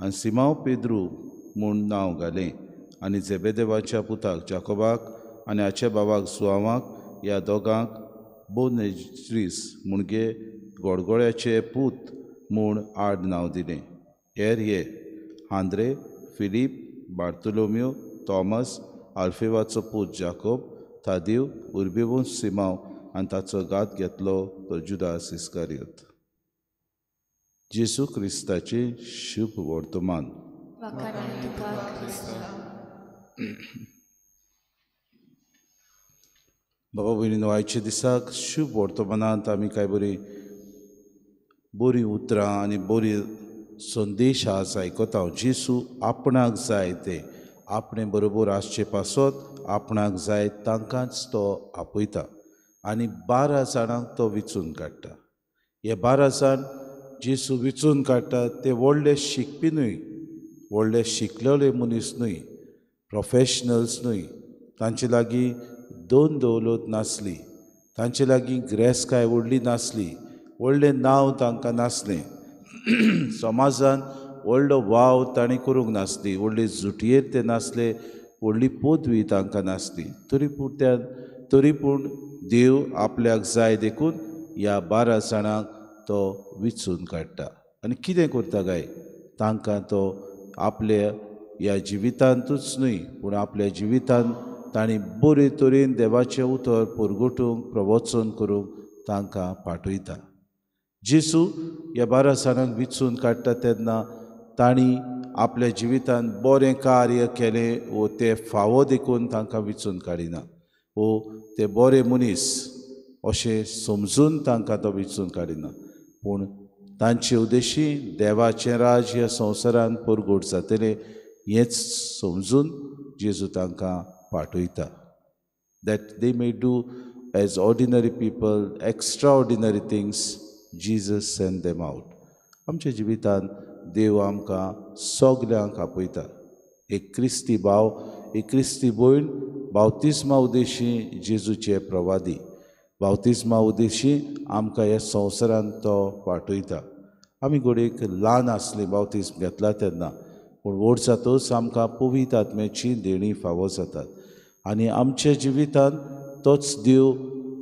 आनी सिमांव पेद्रू म्हूण नांव घालें आनी जेबेदेवाच्या पुताक जाकोबाक आनी हाच्या बाबाक जुआंवाक ह्या दोगांक बोनेज्रीस म्हणजे गोडगोळ्याचे पूत म्हूण आड नांव दिलें. हेर हे आंद्रे, फिलीप, बार्तोलोम्यो, थॉमस, आल्फेवाचो पूत जाकोब, थादीव, उर्बेवंश सिमांव आनी ताचो घात घेतलो तो जुदास इस्कारियोत. जेजू क्रिस्ताचें शुभ वर्तमान. बाबा भयणीनो, आयच्या दिसाक शुभ वर्तमानांत आमी कांय बरी बरीं उतरां आनी बरी संदेश आज आयकता. जेजू आपणाक जाय ते आपणे बरोबर आसचे पासत आपणाक जाय तांकांच तो आपयता आनी 12 जाणांक तो विचून काडटा. हे 12 जाण जेजू विचून काडटा ते व्हडले शिकपी न्हय, व्हडले शिकलेले मनीस न्हय, प्रोफेशनल्स न्हय, तांचे लागीं दोन दौलत नासली, तांचे लागीं ग्रेसकाय व्हडली नासली, व्हडलें नांव तांकां नासलें, समाजान व्हडलो वाव तांणी करूंक नासली, व्हडले जुटयेर ते नासले, व्हडली पदवी तांकां नासली, तरी पूण देव आपल्याक जाय देखून ह्या 12 जाणांक तो विचून काडटा. आनी कितें करता काय, तांकां तो आपल्या ह्या जिवितांतूच न्हय पूण आपल्या जिवितांत तांणी बरे तरेन देवाचें उतर परगटूंक, प्रवचन करूंक तांकां पाठयता. जेजू ह्या 12 जाणांक विचून काडटा तेन्ना तांणी आपल्या जिवितांत बरें कार्य केलें वो तें फावो देखून तांकां विचून काडिना, वो ते बरे मनीस अशें समजून तांकां तो विचून काडिना, पूण तांचे उद्देशी देवाचें राज ह्या संवसारांत परगट जातलें हेंच समजून जेजू तांकां पाठयता. That they may do as ordinary people extraordinary things, Jesus send them out. आमच्या जिवितांत देव आमकां सगल्यांक आपयता. एक क्रिस्ती भाव, एक क्रिस्ती भयण बावतिस्मा उद्देशी जेजूचे प्रवादी, बावतिस्मा उद्देशी आमकां ह्या संवसारांत तो पाठयता. आमी घडयेक ल्हान आसली बावतिस्म घेतला तेन्ना, पूण व्हड जातच आमकां पवित्र आत्म्याची देणी फावो जातात आनी आमच्या जिवितांत तोच देव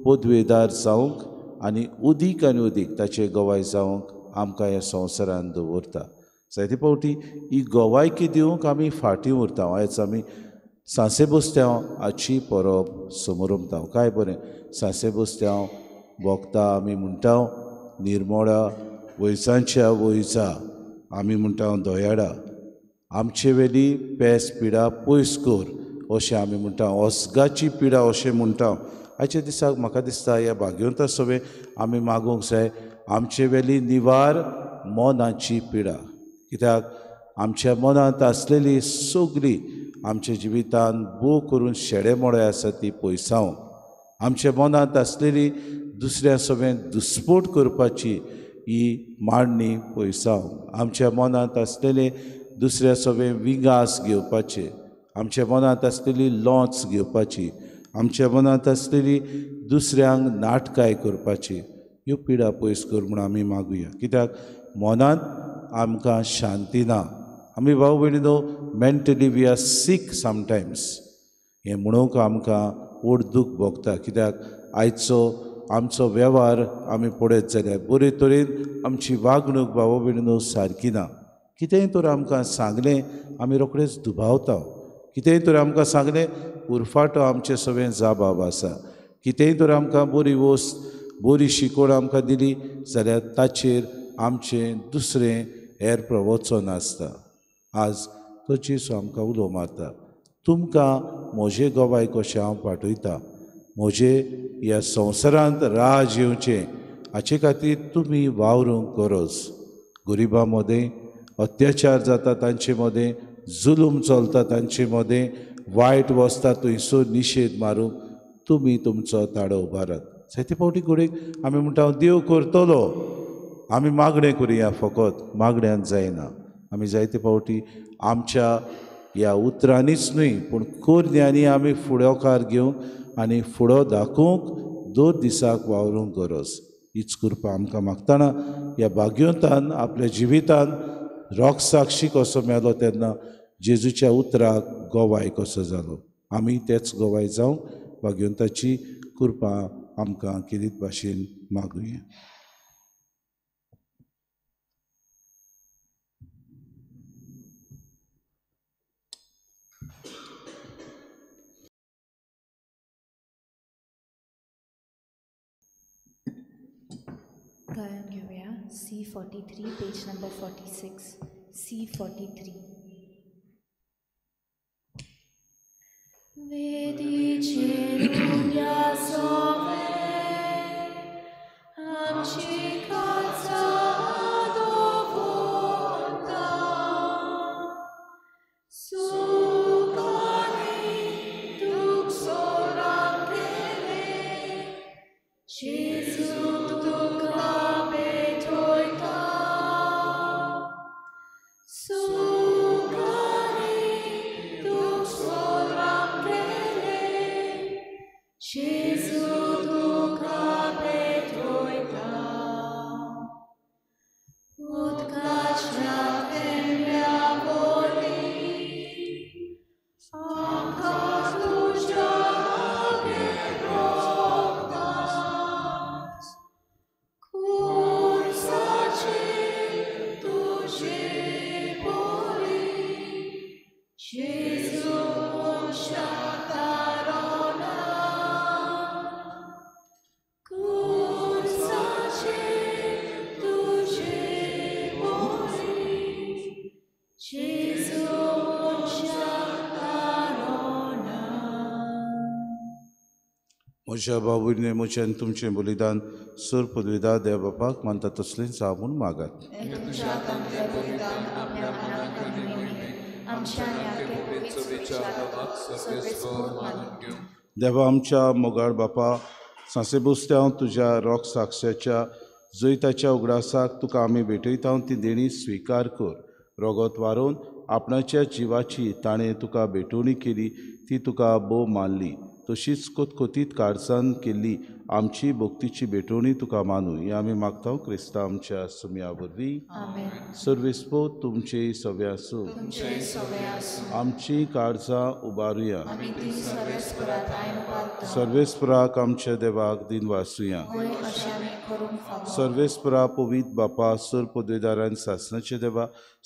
पदवेदार जावंक आनी उदीक आनी उदीक ताचे गवाय जावंक आमकां ह्या संवसारांत दवरता. जायते फावटी ही गवायकी दिवंक आमी फाटीं उरता. आयज आमी सांसे बस्त्यांव हाची परब समरमता. काय बरें सांसे बस्त्यांव भोगता आमी म्हणटा, निर्मोळा वयजांच्या वयजा आमी म्हणटा, दयाडा आमचे वेली पेस पिडा पयस कर अशें आमी म्हणटा, ओसगाची पिडा अशें म्हणटा. आयच्या दिसाक म्हाका दिसता ह्या भाग्यवंता सवें आमी मागूंक जाय आमचे वेली निवार मनाची पिडा, कित्याक आमच्या मनांत आसलेली सगळी आमच्या जिवितांत भोव करून शेडे मोडे आसा ती पयसावंक, आमच्या मनांत आसलेली दुसऱ्या सवें दुस्पोट करपाची ही मांडणी पयसावंक, आमच्या मनांत आसलेले दुसऱ्या सवें विंगास घेवपाचे, आमच्या मनांत आसलेली लोंच घेवपाची, आमच्या मनांत आसलेली दुसऱ्यांक नाटकाय करपाची, ह्यो पिडा पयस कर म्हूण आमी मागुया. कित्याक मनांत आमकां शांती ना. आमी भाव भयणीनो mentally we are sick sometimes हें म्हणूंक आमकां व्हड दूख भोगता. कित्याक आयचो आमचो वेव्हार आमी पळयत जाल्यार बरे तरेन आमची वागणूक भाव भयणीनो सारकी ना. कितेंय तर आमकां सांगलें आमी रोखडेच दुबावता, कितेंय तर आमकां सांगलें उरफाटो आमचे सगळें जाबाब आसा, कितेंय तर आमकां बरी वस्त बरी शिकवण आमकां दिली जाल्यार ताचेर आमचें दुसरें हेर प्रवचन आसता. आज तो जेजू आमकां उलो मारता, तुमकां म्हजे गवाय कशें हांव पाठयता, म्हजे ह्या संवसारांत राज येवचें हाचे खातीर तुमी वावरूंक गरज. गरिबां मदें अत्याचार जाता तांचे मदें, जुलूम चलता तांचे मदें, वायट वसता थंयसर निशेध मारूंक तुमी तुमचो ताळो उबारात. जायते फावटी घडयेक आमी म्हणटा देव करतलो, आमी मागणें करुया, फकत मागण्यान जायना. आमी जायते फावटी आमच्या ह्या उतरांनीच न्हय पूण करण्यांनी आमी फुडोकार घेवंक आनी फुडो दाखोवंक दर दिसाक वावरूंक गरज. हीच कृपा आमकां मागतना ह्या भाग्यवंतान आपल्या जिवितान रोगसाक्षी कसो मेलो तेन्ना जेजूच्या उतराक गवाय कसो जालो, आमी तेच गवाय जावंक भाग्यवंताची कृपा आमकां खेरीत भाशेन मागुया. गायन घेऊया C43 page number 46 C43. So Gesù Shatarona, Kursache tuje bori, Gesù Shatarona. म्हज्या बाबूने म्हज्यान तुमचें बलिदान सर पदवीदार देव बापाक मानता तसलें जावं म्हूण मागात. देवा आमच्या मोगाळ बापा, सांसेबुस्त्यांव तुज्या रोग साक्षाच्या जैताच्या उगडासाक तुका आमी भेटयता ती देणी स्विकार कर. रोगत वारोवन आपणाच्या जिवाची ताणें तुका भेटवणी केली ती तुका भोव मानली. तशीच कोतकोतीत काळजान केल्ली आमची भक्तीची भेटवणी तुका मानू हें आमी मागता क्रिस्ता आमच्या सुम्या वरवीं. सर्वेस्पो तुमचे सवे आसूं. आमची काळजां उबारुया. सर्वेस्पराक आमच्या देवाक दिनवासुया. सर्वेस्परा पवित्र बापा, सर पदवेदारान सासनाचे देवा,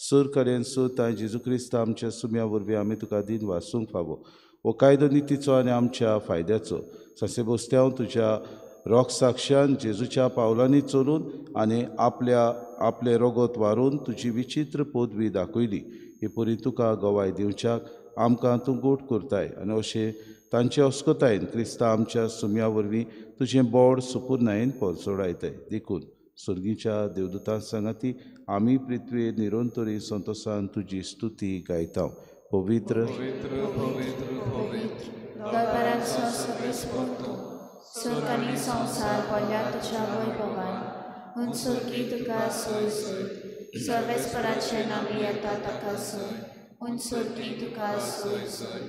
सर कडेन सर तांय जेजू क्रिस्ता आमच्या सुम्या वरवीं आमी तुका दिनवासूंक फावो. हो कायदो नितीचो आनी आमच्या फायद्याचो. सांसेबोस्त्यांव तुज्या रोग साक्षान जेजूच्या पावलांनी चलून आनी आपल्या आपलें रोगत वारून तुजी विचित्र पदवी दाखयली. ही परी तुका गवाय दिवच्याक आमकां तूं गोट करताय आनी अशें तांचे अस्कतायेन क्रिस्ता आमच्या सुम्या वरवीं तुजें बोड सुपुर्नायेन परचोडायताय. देखून सर्गीच्या देवदूतां सांगाती आमी पृथ्वेर निरंतरी संतोसान तुजी स्तुती गायता. पवित्र पवित्र पवित्र पवित्र दरबारांचो सर्वेस्पर स्वर्ग आनी संवसार भरल्या तुज्या वैभवान. हून स्वर्गी तुका सोय सोय, सर्वेस्पराचे नामी येता ताका सोय, हून स्वर्गी तुका सोय सोय.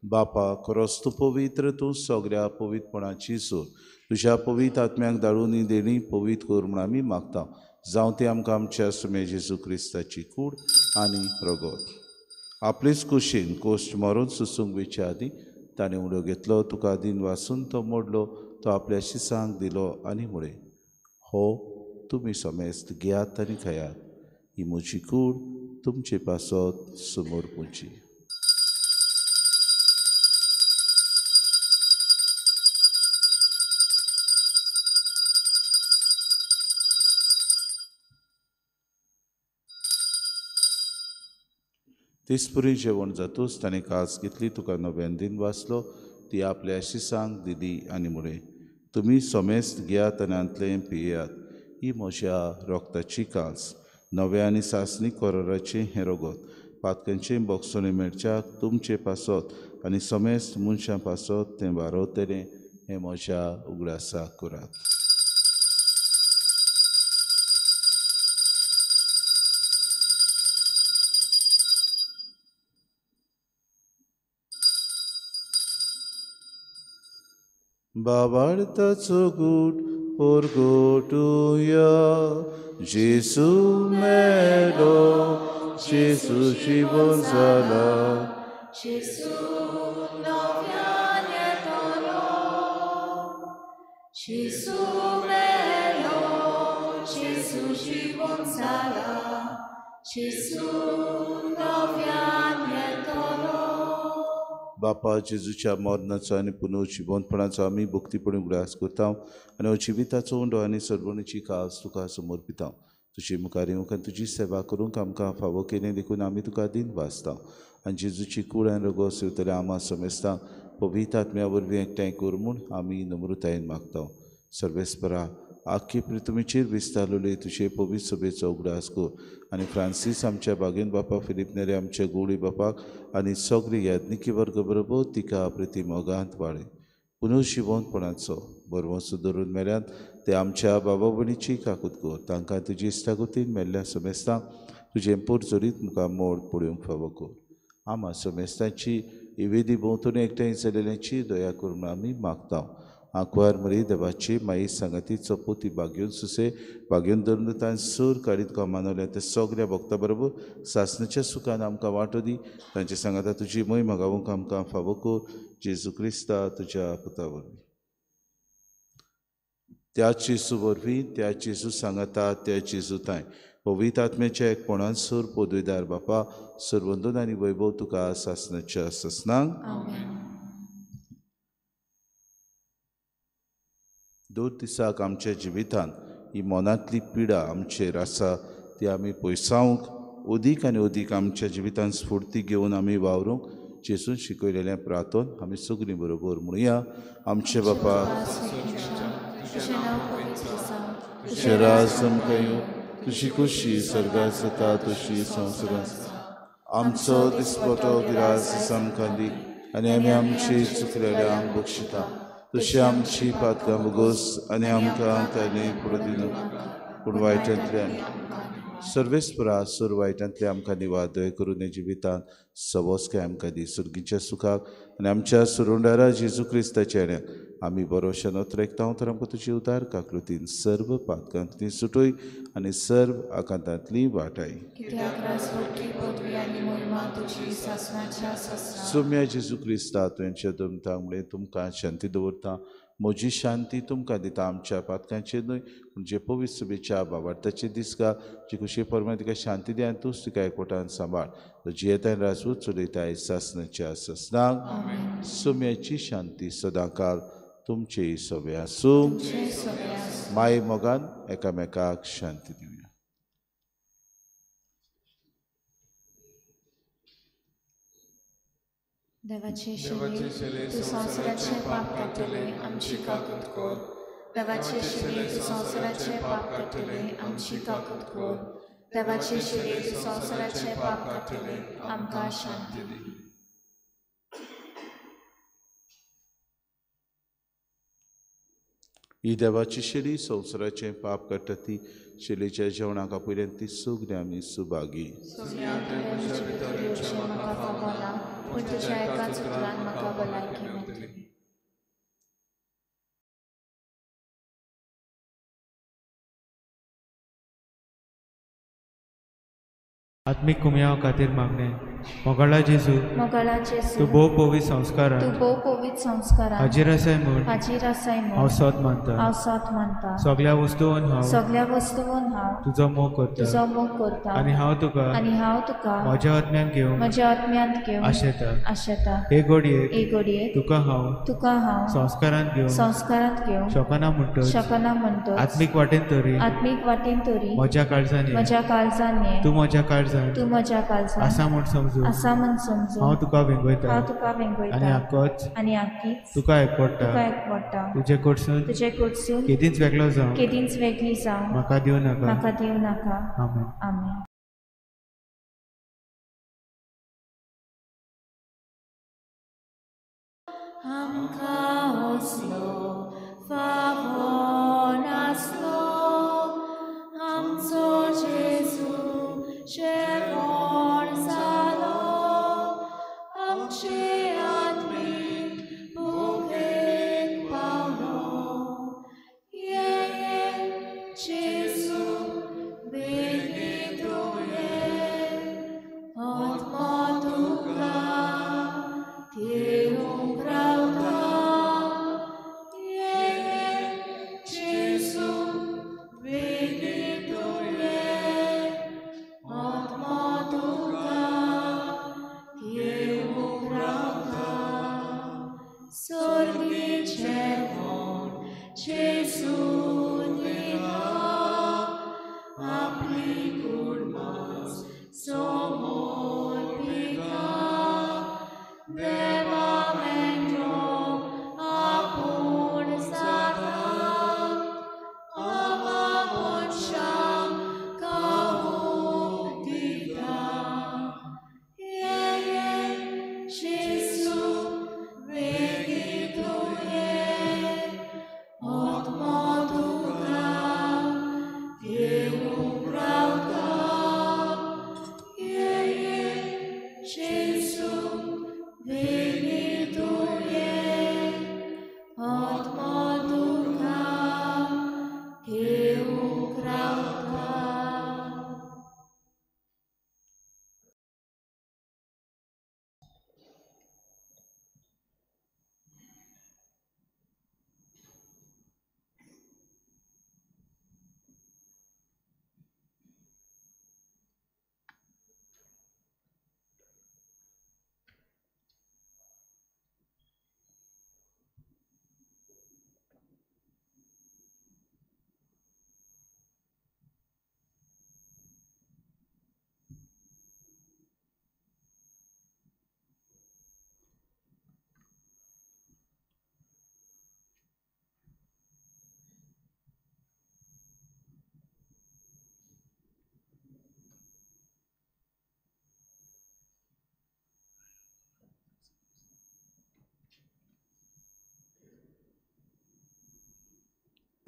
बापा, खरोच तूं पवित्र, तूं सगळ्या पवित्रपणाची सोर. तुज्या पवित्र आत्म्याक धाडून ही देणी पवित्र कर म्हूण आमी मागता. जावं ती आमकां आमच्या सुमे जेजू क्रिस्ताची कूड आनी रगत. आपलेच कुशीन कोश्ट मारून सुसूंक वेचे आदीं ताणें उडो घेतलो, तुका दिन वासून तो मोडलो, तो आपल्या शिसांक दिलो आनी म्हळें, हो तुमी समेस्त घेयात आनी खायात, ही म्हजी कूड तुमचे पासत समोर पुची. तेचपरी जेवण जातूच ताणें कास घेतली, तुका नव्यान दिन वाचलो, ती आपल्या शिसांक दिली आनी म्हळें, तुमी समेस्त घेयात आनी हांतलें पियेयात, ही म्हज्या रोगताची कास, नव्या आनी सासणी कोराचें हें रगत, पातकांचें बोगसणें मेळच्याक तुमचे पासत आनी समेस्त मनशां पासत तें वारवतलें, हें म्हज्या उगडासाक करात. बाबार्थाचो गूट परगटुया, जेजू मेलो, जेजू जिवन जाला, जेजू नव्यान येतलो, जेजू मेलो, जेजू जिवन जाला, जेजू नव्यान येतलो. बापा, जेजूच्या मरणाचो आनी पुनर्जिवंतपणाचो आमी भक्तीपणी उगडास करता आनी हो जिविताचो उंडो आनी सरवणीची कास तुका समर्पिता. तुजे मुखार येवंक आनी तुजी सेवा करूंक आमकां फावो केलें देखून आमी तुका दिन वाचता. आनी जेजूची कूड आनी रगत सेवतल्या आमा समेस्तांक पवित्र आत्म्या वरवीं एकठांय कर म्हूण आमी नम्रतायेन मागता. सर्वेस्परा, आख्खी पृथ्वीचेर विस्तारलेले तुजे पवित्र सभेचो उगडास कर आनी फ्रांसीस आमच्या बागेन बापा, फिलीप नेरे आमच्या गोळी बापाक आनी सगळी याज्ञिकी वर्ग बरोबर तिका प्रिती मोगांत वाडय. पुनर्जिवंतपणाचो बरवंसो धरून मेल्यात ते आमच्या बाबा भयणीची काकूत कर. तांकां तुजी इश्टागतीन मेल्ल्या समेस्तांक तुजें पोरजोरीत मुखार मोड पळोवंक फावो कर. आमा समेस्तांची इवेदी भोंवतणी एकठांय जाल्ल्यांची दया कर म्हूण आमी मागता. आंकवार मरी देवाची माई सांगाती चपोती बागेवन सुसे बागेवन धरून सूर काडीत तुका मानवल्या ते सगळ्या भक्ता बरोबर सासणाच्या सुखान आमकां वांटो दी. तांचे सांगाता तुजी मोय मागावंक आमकां फावो कर. जेजू क्रिस्ता तुज्या पुता वरवीं. त्या जेजू वरवीं, त्या जेजू सांगाता, त्या जेजू तांय पवित्र आत्म्याच्या एकपणान सूर पदवीदार बापा सर्वंदन आनी वैभव तुका सासणाच्या सासणाक. दर दिसाक आमच्या जिवितांत ही मनांतली पिडा आमचेर आसा ती आमी पयसावंक अदीक आनी अदीक आमच्या जिवितांत स्फूर्ती घेवन आमी वावरूंक जेजून शिकयलेलें प्रार्थन आमी सगळीं बरोबर म्हणुया. आमचे बापा तुजें राज आमकां येवं, तुजी खुशी सर्गात जाता तशी संवसारांत. आमचो दिसपटो गिरास आमकां दी आनी आमी आमची चुकलेल्यांक बक्षिता तशी आमची पातकां भोगोस आनी आमकां तांणी पुरो दिनाका पूण वायटांतल्यान सर्वेस्परा सुर वायटांतले आमकां निवादय करून जिवितांत सवस्काय आमकां दी सुर्गीच्या सुखाक आनी आमच्या सुरुंडारा जेजू क्रिस्ताच्या आमी बरोवशा नोत्रेकता तर आमकां तुजी उदार काकृतीन सर्व पातकांतली सुटय आनी सर्व आकांतांतली वाटाय. सोम्या जेजू क्रिस्ता तुवें दमता मुळे तुमकां शांती दवरता, म्हजी शांती तुमकां दिता. आमच्या पातकांचेर न्हय पूण जे पवित्र सभेच्या बाबार्थाचे दिसका जे खुशे परमाण तिका शांती दी आनी तूंच तिका एकवटान सांबाळ. जियेता राजवत चलयताय सासणाच्या सासणाक. सोम्याची शांती सदांकाल तुमचे सवे आसूं. माये मोगान एकामेकाक शांती दिवया. देवाचे शिले तूं संवसाराचें पाप काडटले आमची काकूत कर. देवाचे शिले तूं संवसाराचें पाप काडटले आमची काकूत कर. देवाचे शिले तूं संवसाराचें पाप काडटले आमकां शांती दी. ही देवाची शेली संवसाराचें पाप काडटा ती शेलीच्या जेवणाक आपयल्यान ती सगळीं आमी सुभागी. आत्मीक कुमयाव खातीर मागणें. मोगाळा जेजू, तूं भोव पवित्र संस्कारान हाजीर आसाय म्हूण हांव सत मानता. सगळ्या वस्तून हांव तुजो मोग करता आनी हांव तुका म्हज्या आत्म्यांत घेवंक आशेता. हे घडयेक तुका हांव संस्कारांत घेवंक शकना म्हणटच आत्मीक वाटेन तरी म्हज्या काळजान ये, तूं म्हज्या काळजान आसा म्हूण समजू हांव तुका वेंगयता आनी आकीच तुका एकवटा. तुजे कडसून केदींच वेगळो जावं म्हाका दिवं नाका. आमेन. आमेन. आमकां असलो फावो नासलो आमचो जेजू जेवण जालो आमचे आत्मीक भुकेक पावलो. ये जेजू बेगीन तुवें आत्मा तुका घेवंक रावता. ये जेजू बेगीन तुवें आत्मा तुका घेवंक रावता.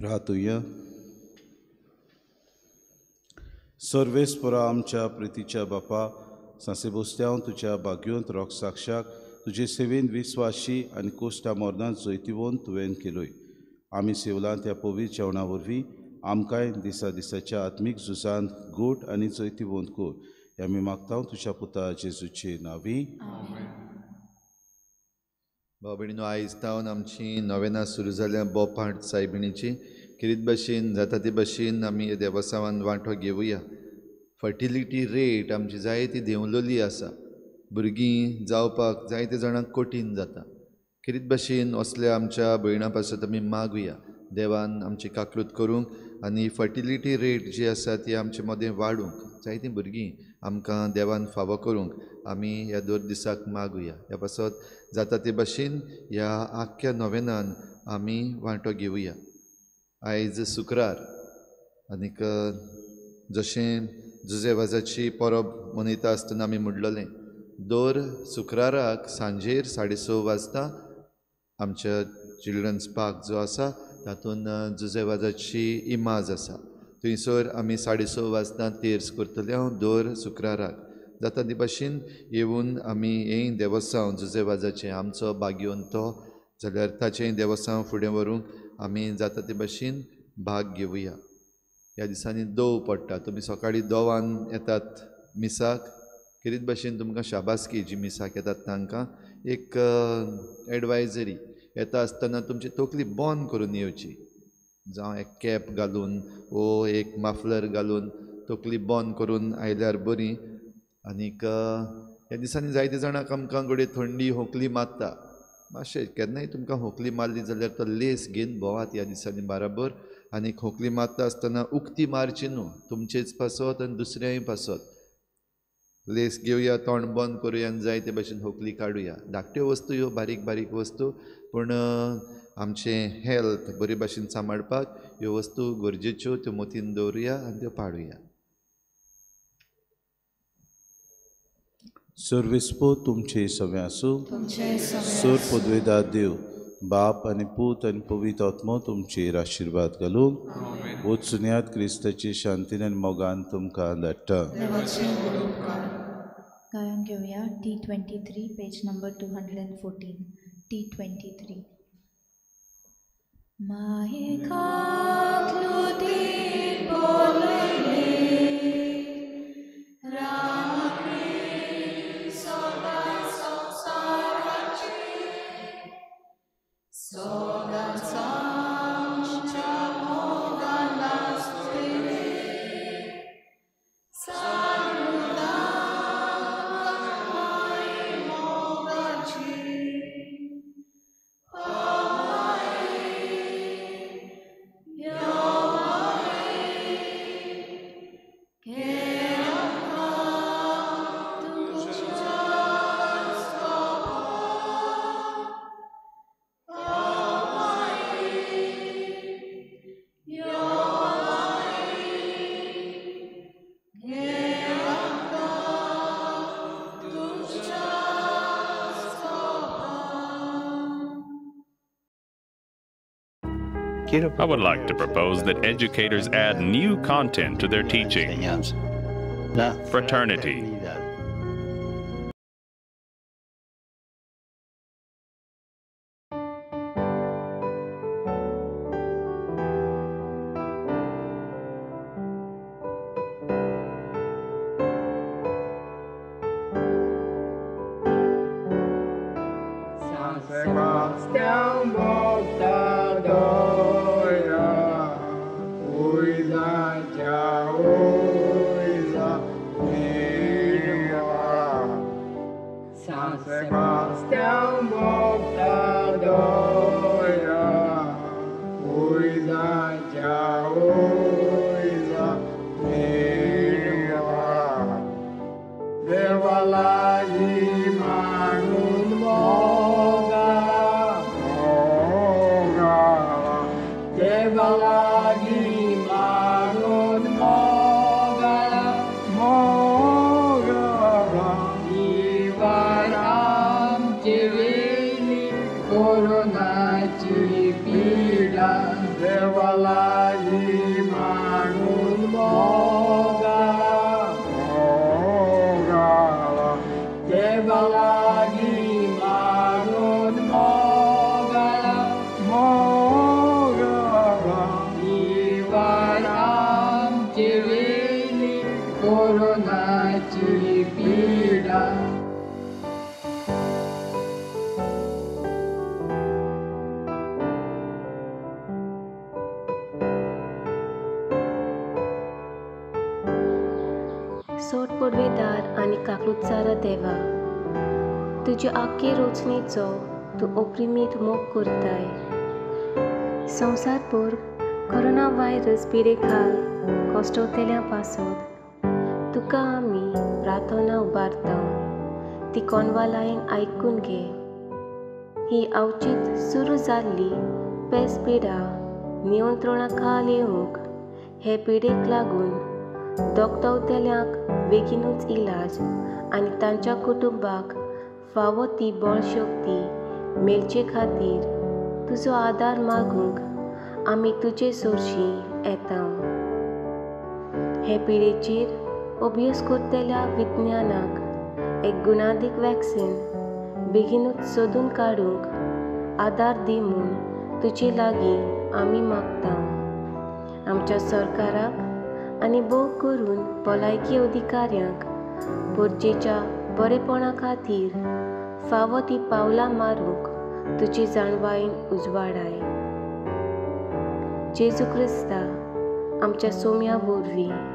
प्रार्थुया. सर्वेस्परा आमच्या प्रितीच्या बापा, सांसेबोस्त्यांव तुज्या भाग्योंत रोग साक्षाक तुजे सेवेन विस्वाशी आनी कोश्टा मोरनांत जैतिवंत तुवें केलोय. आमी सेवलां त्या पवित्र जेवणा वरवीं आमकांय दिसा दिसाच्या आत्मीक झुजांत गोट आनी जैतिवंत कर. हे आमी मागता तुज्या पुता जेजूचे नांवी. भाव भयणीनो, आयज तावन आमची नवेनां सुरू जाल्या बोपाट सायबिणीची. किरीत भाशेन जाता ते भाशेन आमी देवसावान वांटो घेवया. फर्टिलिटी रेट आमची जायती देंवलेली आसा. भुरगीं जावपाक जायते जाणांक कठीण जाता. किरीत भाशेन असल्या आमच्या भयणां पासत आमी मागुया देवान आमची काकळूत करूंक आनी फर्टिलिटी रेट जी आसा ती आमचे मदें वाडूंक, जायतीं भुरगीं आमकां देवान फावो करूंक आमी ह्या दर दिसाक मागुया. ह्या पासत जाता ते भाशेन ह्या आख्ख्या नोवेनान आमी वांटो घेवया. आयज शुक्रार आनीक जशें जुजे वाजाची परब मनयता आसतना आमी म्हणलेलें, दर शुक्राराक सांजेर 6:30 वाजता आमच्या चिल्ड्रन्स पार्क जो आसा तातूंत जुजे वाजाची इमाज आसा, थंयसर आमी 6:30 वाजता तेर्स करतले हांव दर शुक्राराक. जाता ते भाशेन येवन आमी हें देवस्तांव जुजे वाजाचें आमचो भाग्योन तो जाल्यार ताचें देवस्तांव फुडें व्हरूंक आमी जाता ते भाशेन भाग घेवया. ह्या दिसांनी दव पडटा. तुमी सकाळीं दोवान येतात मिसाक, खेरीत भाशेन तुमकां शाबासकी जी मिसाक येतात तांकां एक एडवायजरी, येता आसतना तुमची तकली बंद करून येवची. जावं एक कॅप घालून वो एक माफलर घालून तकली बंद करून आयल्यार बरी. आनीक ह्या दिसांनी जायते जाणांक आमकां घडये थंडी खोंकली मारता. मातशें केन्नाय तुमकां खोंकली मारली जाल्यार तो लेस घेवन भोंवात ह्या दिसांनी बराबर. आनी खोंकली मारता आसतना उक्ती मारची न्हू, तुमचेच पासत आनी दुसऱ्याय पासत. लेस घेवया, तोंड बंद करुया आनी जाय ते भाशेन खोंकली काडुया. धाकट्यो वस्तू ह्यो, बारीक बारीक वस्तू, पूण आमचें हेल्थ बरे भाशेन सांबाळपाक ह्यो वस्तू गरजेच्यो, त्यो मतीन दवरुया आनी त्यो पाळुया. सर्वेस्पो तुमचे सगळे आसूं. सर पदवेदार देव बाप आनी पूत आनी पवित्र आत्मो तुमचेर आशिर्वाद घालूं. वचुन्यात क्रिस्ताची शांतीन आनी मोगान तुमकां धाडटा. गायन घेवया T23 page number 214. T23. माहे काकलुतीन बोलयले रामकृष्ण सदां संवसाराचे सदां आमच्या मोगान नाचतले सारुदा माय मोगाची I would like to propose that educators add new content to their teaching. Fraternity. Corona देवालागी मागून मोगाला मोगाला देवालागी मागून मोगाला मोगाला निवार आमचे वेली कोरोनाची पीडा. सोट पुडवेदार आनी काकलुतसारा देवा, तुज्या आख्खे रोचणेचो तूं ओप्रिमीत मोग करताय. संवसारभर कोरोना व्हायरस पिडेखाल कश्टवतल्या पासत तुका आमी प्रार्थना उबारता, ती कोनवालायन आयकून घे. ही अवचीत सुरू जाल्ली पेस पिडा नियंत्रणा खाल येवंक हे पिडेक लागून दोगतवतल्यांक बेगीनूच इलाज आनी तांच्या कुटुंबाक फावो ती बळशक्ती मेळचे खातीर तुजो आदार मागूंक आमी तुजे सोरशी येता. हे पिडेचेर अभ्यास करतल्या विज्ञानाक एक गुणादीक वॅक्सिन बेगीनूच सोदून काडूंक आदार दी म्हूण तुजे लागीं आमी मागता. आमच्या सरकाराक आनी भोव करून भलायकी अधिकाऱ्यांक गरजेच्या बरेपणा खातीर फावो ती पावलां मारूंक तुजी जाणवायेन उजवाडाय. जेजू क्रिस्ता आमच्या सोम्या वरवीं.